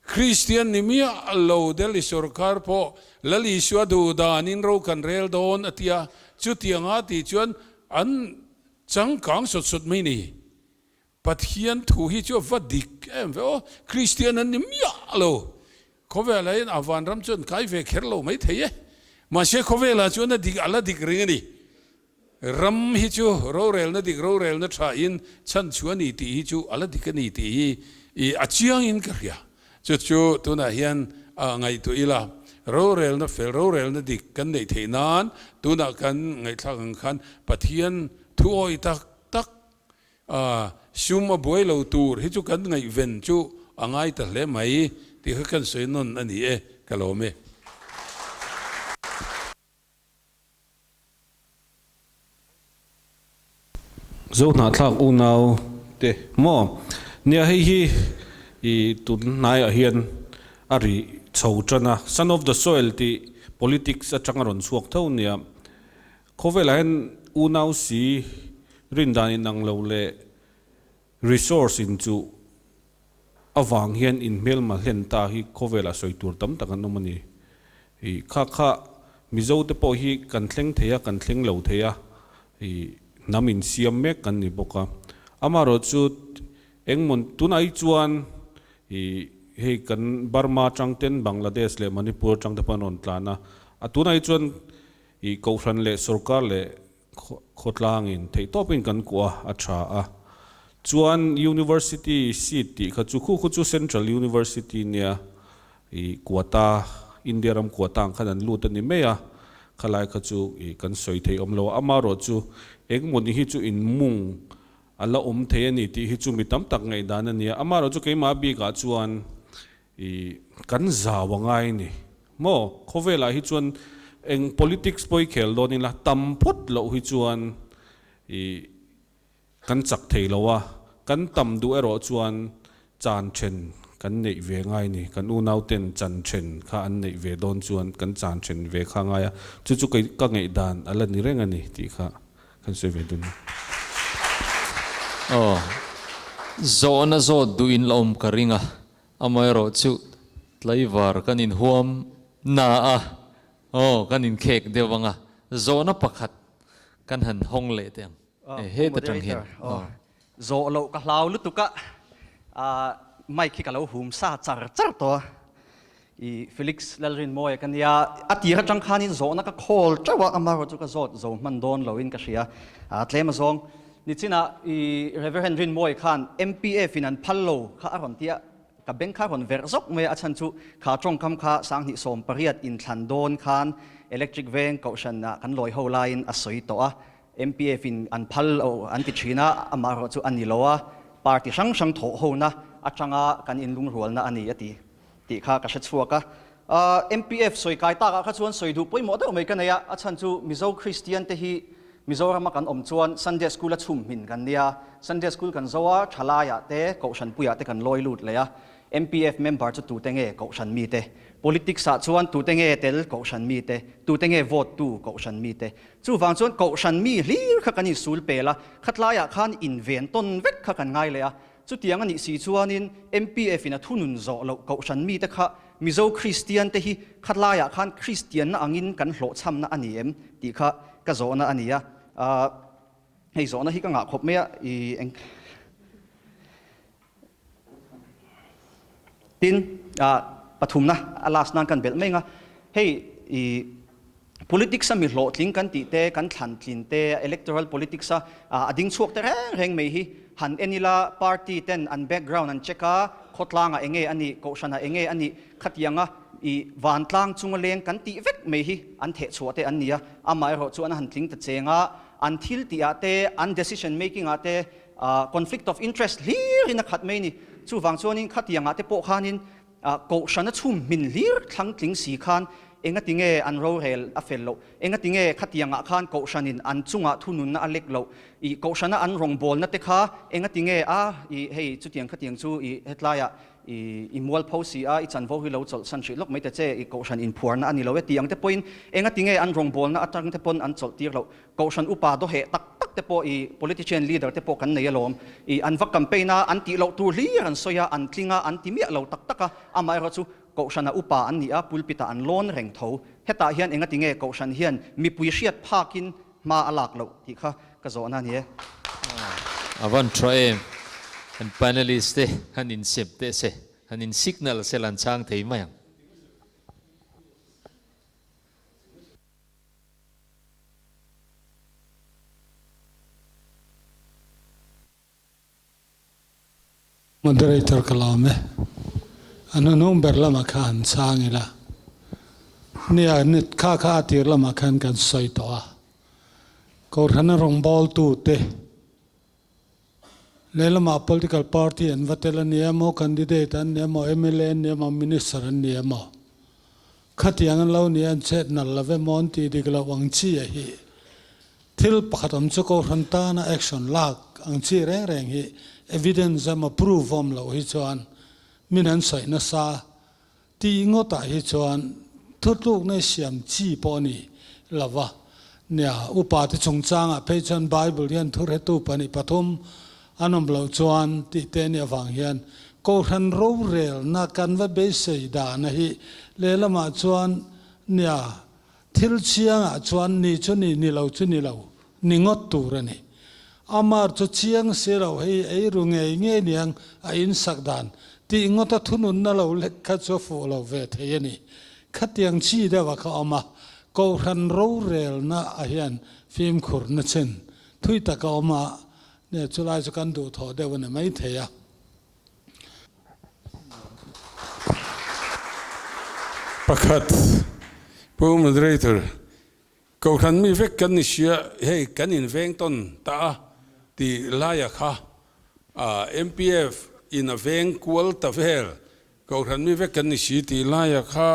Kristian ni miah lo Delhi sorkar pawh Lal Isua duh danin ro kan rel dawn a ti a, chutianga tih chuan an changkang sawt sawt mai ni. Pathian thu hi chu a va dik em ve aw. Kristian an ni miah lo. Khawvelah hian a vanram chuan kai ve kher lo mai thei e. Mahse khawvelah chuan a dik a la dik ring a ni. Ram hi chu rorelna dik rorelna tha in chhan chu a ni tih hi chu a la dik a ni tih hi i a chiang in ka hria. Chu chu tunah hian a ngaihtuah ila, rorelna fel rorelna dik kan neih theih nan tunah kan ngaihthlak ang khan Pathian thu awi tak tak a sum a buai lo tur hi chu kan ngaihven chu a ngai ta hle mai tih kha kan sawi nawn a ni e, ka lawm e. Zohnahthlak unau te maw? Nia hei hi i tun hnaiah hian a ri chho tan a, son of the soil tih politics atanga rawn chhuak tho nia. Khawvelah hian unau si rindan inang lo leh resource in chu avang hian inhmelma hlen ta hi khawvelah sawi tur tam tak an awm a ni. I kha kha Mizo te pawh hi kan thleng thei a, kan thleng lo thei a, i hnam insiam mek kan ni bawk a. Amaherawh chu engmaw tunah hi chuan i hei kan Burma atang ten Bangladesh leh Manipur atang te pawh an rawn tlan a, a tunah hi chuan i Kohhran leh sorkar leh Khawtlangin theihtawpin kan kuah a tha a. Chuan University seat tih kha chu khu khu chu Central University nia i quota, India ram quota ang khan an lut a ni mai a, khalai kha chu i kan sawi thei awm lo a. Amaherawh chu engmawni hi chu inmung a la awm thei a ni tih hi chu mi tam tak ngaihdan a nia. Amaherawh chu keimah bikah chuan I kan zau a ngai ni maw? Khawvelah hi chuan eng politics pawh i khel dawn ila tam phawt loh hi chuan i kan chak thei lo a, kan tam duh erawh chuan chan then kan neih ve ngai ni. Kan unau ten chan then kha an neih ve dawn chuan kan chan then ve kha ngai a, chu chu kei ka ngaihdan a la ni reng a ni tih kha kan sawi ve dun. Aw, zawhna zawt duh in la awm ka ring a. Amaherawh chu tlaivar kan inhuam na a, aw kan inkhek deuh ang a, zawhna pakhat kan han hawng leh teh ang e, heta tang hian aw. Zawh loh ka hlau lutuk a, mic hi ka lo hum sa char char tawh a, i Felix Lalrinmawia ka nia, a tir atang khanin zawhna ka call teuh a, amaherawh chu ka zawt zo hman dawn loin ka hria, tlem azawng Nichinah i Reverend Rinmawii khan MPF in an phal lo kha a rawn ti a, ka beng kha a rawn verh zawk mai a, a chhan chu kha tawngkam kha 2018 inthlan dawn khan Electric Veng Kohhran ah kan lawi ho laiin a sawi tawh a, MPF in an phal lo an ti thin a, amaherawh chu a ni lo a, party hrang hrang thawh hona atanga kan inlungrualna a ni a ti tih kha ka hre chhuak a. MPF sawi kai takah kha chuan sawi duh pawimawh deuh mai ka nei a, a chhan chu Mizo Kristian te hi Mizorama kan awm chuan Sunday School a chhum hmin kan nia, Sunday School kan zo a, thalaiah te, Kohhran puiah te kan lawi lut leh a, MPF member chu tute nge Kohhran mite? Politics ah chuan tute nge tel Kohhran mite? Tute nge vote tu Kohhran mite? Chuvang chuan Kohhran mi hlir kha kan insul pel a, khatlaiah khan inven tawn vek kha kan ngai leh a, Chutiang a nih si chuanin MPF in a thunun zawh loh Kohhran mite kha Mizo Kristian te hi khatlaiah khan Kristianna angin kan hlawhchhamna a ni em tih kha ka zawhna a ni a. Hei zawhna hi ka ngah khawp mai a, i eng Tin, pathumna a last nan kan belh mai ang a, hei i Politics a mi hlawhtling kan tih te, kan thlan tlin te, electoral politics a a ding chhuak te reng reng mai hi han en ila party ten an background an check a, khawtlangah enge a nih, kohhranah enge a nih, khatianga i vantlang chunga leng kan tih vek mai hi an theh chhuah te an ni a, amaherawh chu an han tling ta cheng a, an thil tih ah te, an decision making ah te conflict of interest hlir in a khat mai ni. Chuvang chuanin khatiangah te pawh khanin Kohhrana chhum hmin hlir thlang tling si khan engati nge an rorel a fel loh? Engati nge khatiangah khan Kohhranin an chungah thununna a lek loh? I Kohhrana an rawngbawlna te kha engati nge a i hei chutiang khatiang chu i hetlaiah i i mualpho si a, i chanvo hi lo chawlhsan hrih lawk mai ta che, i Kohhran inphuarna a ni lo e tih ang te pawhin engati nge an rawngbawlna atang te pawn an chawlh tir loh? Kohhran upa dawheh tak tak te pawh i politician leader te pawh kan nei alawm. I an va campaign a, an tih loh tur hlir an sawi a, an tling a, an ti miah lo tak tak a. Amaherawh chu Kohhrana upa an ni a, pulpit ah an lawn reng tho. Hetah hian engati nge Kohhran hian mipui hriat phakin hma a lak loh tih kha ka zawhna a ni e. A van tha em. Kan panelist te han insem teh se, han in signal se la an chhang thei mai ang. Moderator ka lawm e. A hnuhnung ber lamah kha han chhang ila. Nia, nit kha kha a tir lamah khan kan sawi tawh a. Kohhrana rawngbawltute lehlamah political party an va tel a ni emaw, candidate an ni emaw, mla an ni emaw, minister an ni emaw, khatiang an lo ni an chet nalh lo emaw an tih dik loh ang chi a hi. Thil pakhat awm chu Kohhran tana action lak ang chi reng reng hi evidence emaw proof awm loh hi chuan min an sawi nasa tih ngawtah hi chuan thutlukna i siam chi pawh a ni lo va. Nia, upa te chungchangah phei chuan Bible hian thuhretu pahnih pathum an awm loh chuan tih te a nih avang hian Kohhran rorelna kan va beisei dahna hi lehlamah chuan nia, Thil chiangah chuan ni chu ni, ni lo chu ni lo, ni ngawt tur a ni. Amar chu chiang si lo, hei ei ru ngei ngei niang a insak dan tih ngawta thununna lo lek kha chu a fuh lo ve thei a ni. Khatiang chi deuh a kha awm a, Kohhran rorelna ah hian fimkhurna chin thui tak a awm a, nia chulai chu kan duhthawh deuh a ni maithei a. Pakhat, Pu Moderator, Kohhran mi vek kan ni sia, hei kan inveng tawn ta a ti laia kha MPF in a veng kual ta vel, Kohhran mi vek kan ni si ti laia kha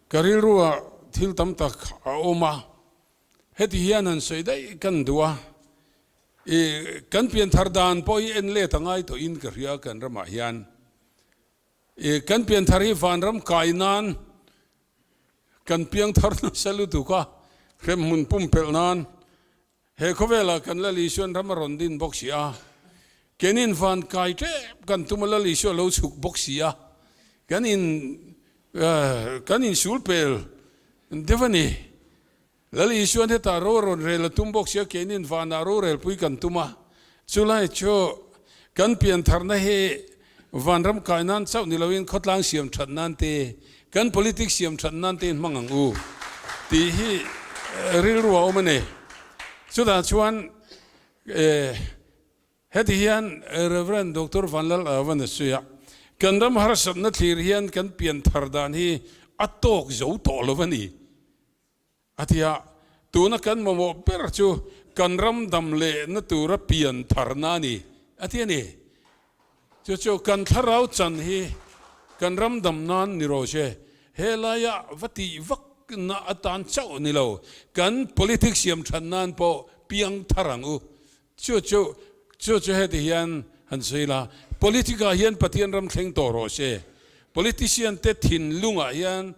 ka rilruah thil tam tak a awm a, heti hian han sawi daih kan duh a. I kan pian thar dan pawh hi en let a ngai tawh in ka hria kan ramah hian. I kan pian thar hi vanram kai nan kan piang thar nasa lutuk a, hremhmun pumpelh nan he khawvelah kan Lal Isuan ram a rawn din bawk si a, kenin van kai tep kan tum a Lal Isua lo chhuk bawk si a, kan in kan insul pel deuh a ni. Lal Isuan hetah ro rawn rel a tum bawk sia, keinin vanah rorelpui kan tum a, chulai chu kan piantharna hi vanram kai nan chauh ni loin khawtlang siam that nan te, kan politics siam that nan te in hmang ang u tih hi rilru a awm a ni. Chutah chuan Heti hian Rev. Doctor Vanlal Avan a sawi a, Kan ram harsatna thlir hian kan pianthar dan hi a tawk zo tawh lo a ni, a ti a. Tuna kan mamawh ber chu kan ram dam lehna tura piantharna a ni, a ti a ni. Chu chu kan thlarau chan hi kan ram dam nan ni rawh se. He laia va tih vakna atan chauh ni lo, kan politics siam than nan pawh piangthar ang u. Chu chu chu chu heti hian han sawi la, Politic ah hian Pathian ram thleng tawh rawh se. Politician te thinlungah hian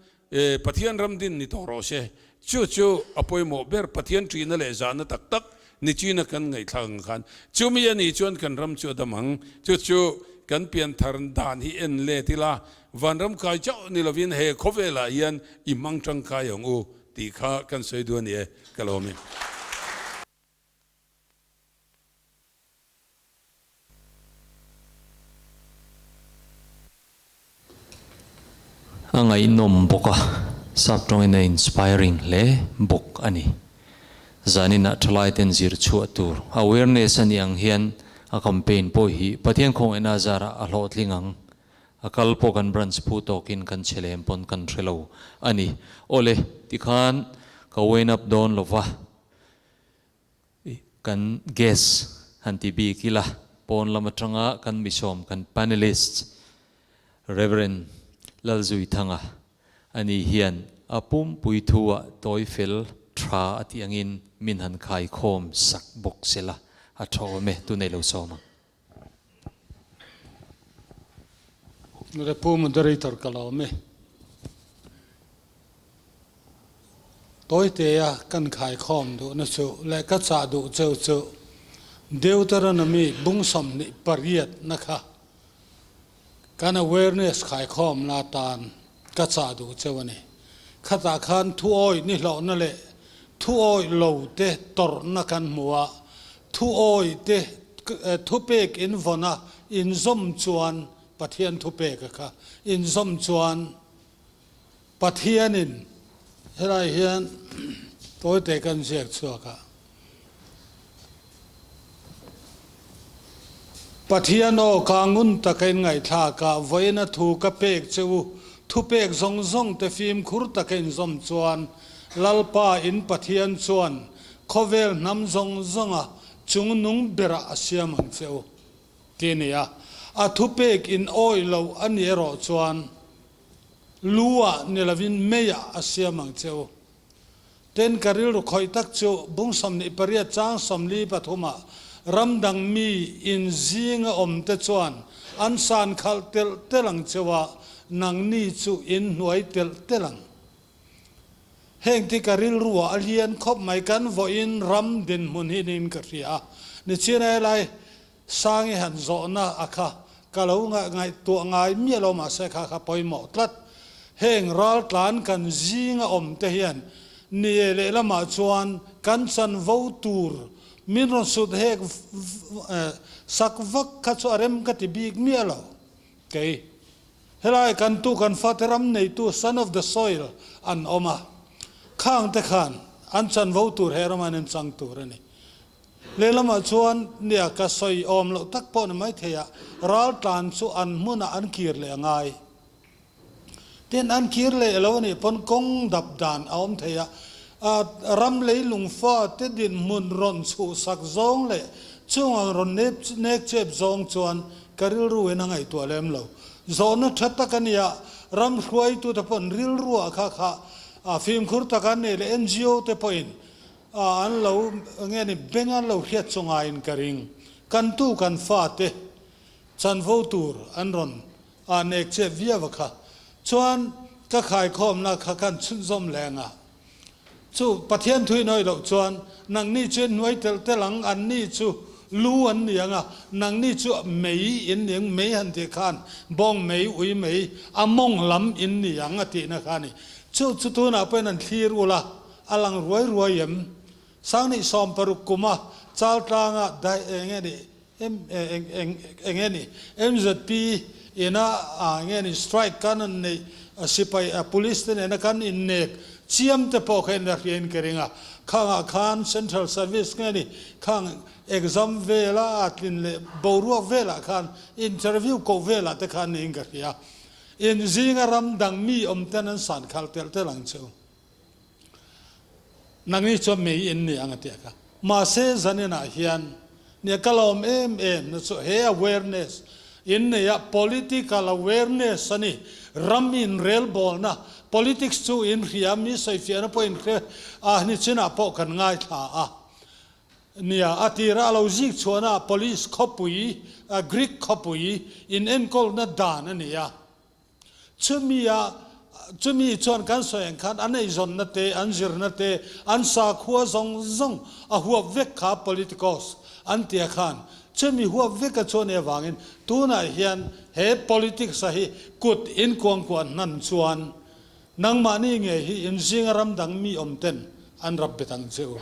Pathian ram din ni tawh rawh se. Chu chu a pawimawh ber, Pathian ṭihna leh zahna tak tak ni china kan ngaihthlak ang khan. Chumi a nih chuan kan ram chu a dam ang. Chu chu kan pianthar dan hi en let ila, vanram kai chauh ni lovin he khawvelah hian i hmang tangkai ang u tih kha kan sawi duh a ni e, ka lawm e. A ngaihnawm bawk a, sap tawngin a inspiring hle bawk a ni. Zaninah thalaiten zir chhuah tur awareness a nih ang hian a campaign pawh hi Pathian khawngaihna zarah a hlawhtling ang. A kal pawh kan branch phu tawkin kan chhe lem pawn kan hre lo a ni. Awle, tikhan ka wind up dawn lova. Kan guest han ti bik ila, pawn lam atanga kan misawm kan panelists Rev. Lalzuithanga ani hian a pumpui thu ah tawi fel tha a tih angin min han khaikhawm sak bawk sela a tha awm e, tunei lo sawm ang. Repu Moderator ka lawm e. Tawitea kan khaikhawm duhna chu leh ka chah duh cheu chu Deuteronomy bung 28 na kha kan awareness khaikhawm na atan ka chah duh cheu a ni. Khatah khan thuawih ni hlawhna leh thuawih lo te tawrhna kan hmu a, thuawih te. thupek in vawn a, in zawm chuan Pathian thupek a kha in zawm chuan Pathianin helai hian tawite kan ziak chhuak a, Pathian aw ka ngun taka in ngaihthlak a, vawiina thu ka pek che u, thupek zawng zawng te fimkhur taka in zawm chuan Lalpa in Pathian chuan khawvel hnam zawng zawnga chungnung berah a siam ang che u, ti a ni a. A thupek in awih loh a ni erawh chuan lu ah ni lovin mei ah a siam ang che u. Ten ka rilru khawih tak chu bung 28 chang 43 ah ramdang mi in zinga awm te chuan an san khalh telh telh ang che u a, nangni chu in hnuai telh telh ang. Heng ti ka rilru ah a lian khawp mai kan vawiin ram dinhmun hi niin ka hria a, nichin a helai Sangi han zawhna a kha ka lo ngaihtuah ngai miah lo mahse kha kha pawimawh tlat. Heng raltlan kan zinga awm te hian ni e lehlamah chuan kan chanvo tur min rawn sut hek sak vak kha chu a rem ka ti bik miah lo kei. Helai kan tu kan fate ram neitu son of the soil an awm a, khang te khan an chanvo tur he ram an en chang tur a ni. Lehlamah chuan nia ka sawi awm loh tak pawh ni maithei a, raltlan chu an hmunah an kir leh a ngai. Tin, an kir leh lo a nih pawn kawng dap dan a awm thei a, ram leilung fate dinhmun rawn chhuhsak zawng leh chungang rawn nek chep zawng chuan ka rilru in a ngaihtuah lem lo. Zawhna tha tak a nia, ram hruaitute pawhin rilruah kha kha fimkhur tak an nei leh NGO te pawhin an lo nge ni beng an lo hriat chu ngaiin ka ring. Kan tu kan fate chanvo tur an rawn nek chep viau a kha. Chuan ka khaikhawmna kha kan chhunzawm leng a. Chu Pathian thui nawi loh chuan nangni chu in hnuai telh telh ang, anni chu lu an ni ang a, nangni chu mei in ni ang, mei han tih khan bawng mei, ui mei, a mawng lam in ni ang a tihna kha a ni. Chu chu tunah pawhin an thlir ul a, a lang ruai ruai em? Sangnih 60 kuma Chaltlanga dai eng nge ni em eng eng eng nge ni MZP ina a nge ni strike kan an neih sipai police te nena kan innek chiam te pawh kha in la hria in ka ring a, khangah khan central service nge ni khang exam vela a tlin leh boruak velah khan interview koh velah te khan niin ka hria. In zinga ram dang mi awm ten an san khalh telh telh ang chu. Nangni chuan mei in ni ang a ti a ka. Mahse zaninah hian nia ka lawm em em na chu he awareness in nei a, political awareness a ni, ram in relbawlna, politics chu in hria, mi sawifiahna pawh in hre a, nichinah pawh kan ngaithla a. Nia, a tira a lo zik chhuahna police khawpui, Greek khawpui in enkawlna dan a ni a. Chumi a, chumi chuan kan sawi ang khan an eizawnna te, an zirna te, an sakhua zawng zawng a huap vek kha politikos an tia khan chumi huap vek a chuan i avangin tunah hian he politics a hi kut inkuangkuah hnan chuan nangmahni ngei hi inzinga ram dang mi awm ten an rap bet ang che u.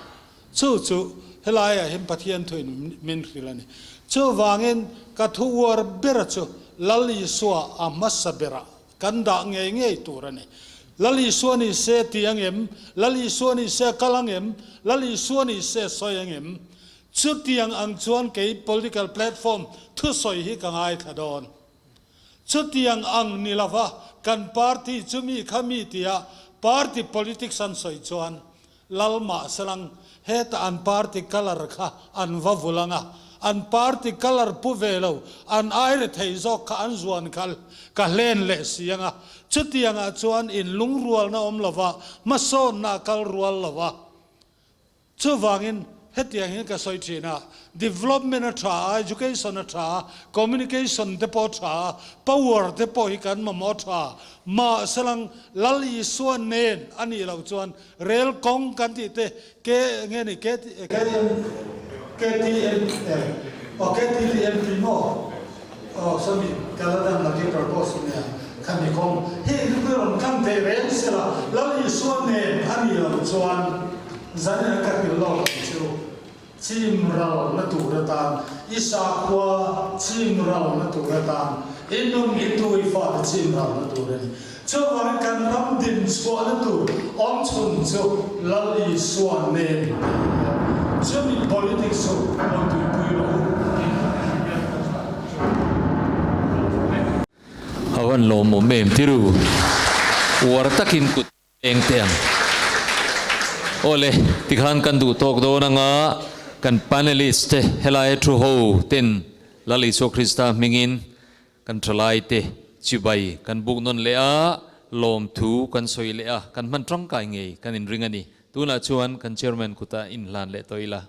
Chu chu helaiah hian Pathian thuin min hrilh a ni. Chuvangin ka thu uar bera chu Lal Isua a hmasa berah kan dah ngei ngei tur a ni. Lal Isua ni se ti ang em? Lal Isua ni se kal ang em? Lal Isua ni se sawi ang em? Chutiang ang chuan kei political platform thusawi hi ka ngaithla dawn. Chutiang ang ni lova kan party chu mi kha mi tia party politics an sawi chuan Lal mah selang heta an party colour kha an va vul ang a, an party colour pu ve lo, an aire thei zawk kha an zuan kha ka hlen leh si ang a, chutiangah chuan in lungrualna awm lova, hmasawnna a kal rual lo a. Chuvangin hetiang hian ka sawi thin a, development a tha a, education a tha a, communication te pawh a tha a, power te pawh hi kan mamawh a tha. Mahselang Lal Isua nen a nih loh chuan rel kawng kan tih te ke nge ni ke KTM aw KTTMP maw aw sawmi Kaladan multipurpose nia khami kawng hei hi rawn kan thei reng sela Lal Isua nen a nih loh chuan zanin an ka hrilh lawk ang chu. Chim ralna tur atan, i sakhua chim ralna tur atan, i nun i tu i fate chim ralna tur a ni. Chuvangin kan ram din chhuahna tur awm chhun chu Lal Isua nen tih hian chumi politics chu lo tuipui rawh u tih hian ka chah chu ka lo e. A van lawmawm em tiru uar takin kut Eng te ang. Awle, tikhan kan duh tawk dawn anga kan panelist te helai thu ho ten Lal Isua Krista hmingin kan thalai te chibai kan buk nawn leh a, lawmthu kan sawi leh a, kan hman tangkai ngei kan inring a ni. Tunah chuan kan chairman kutah inhlan leh tawh ila.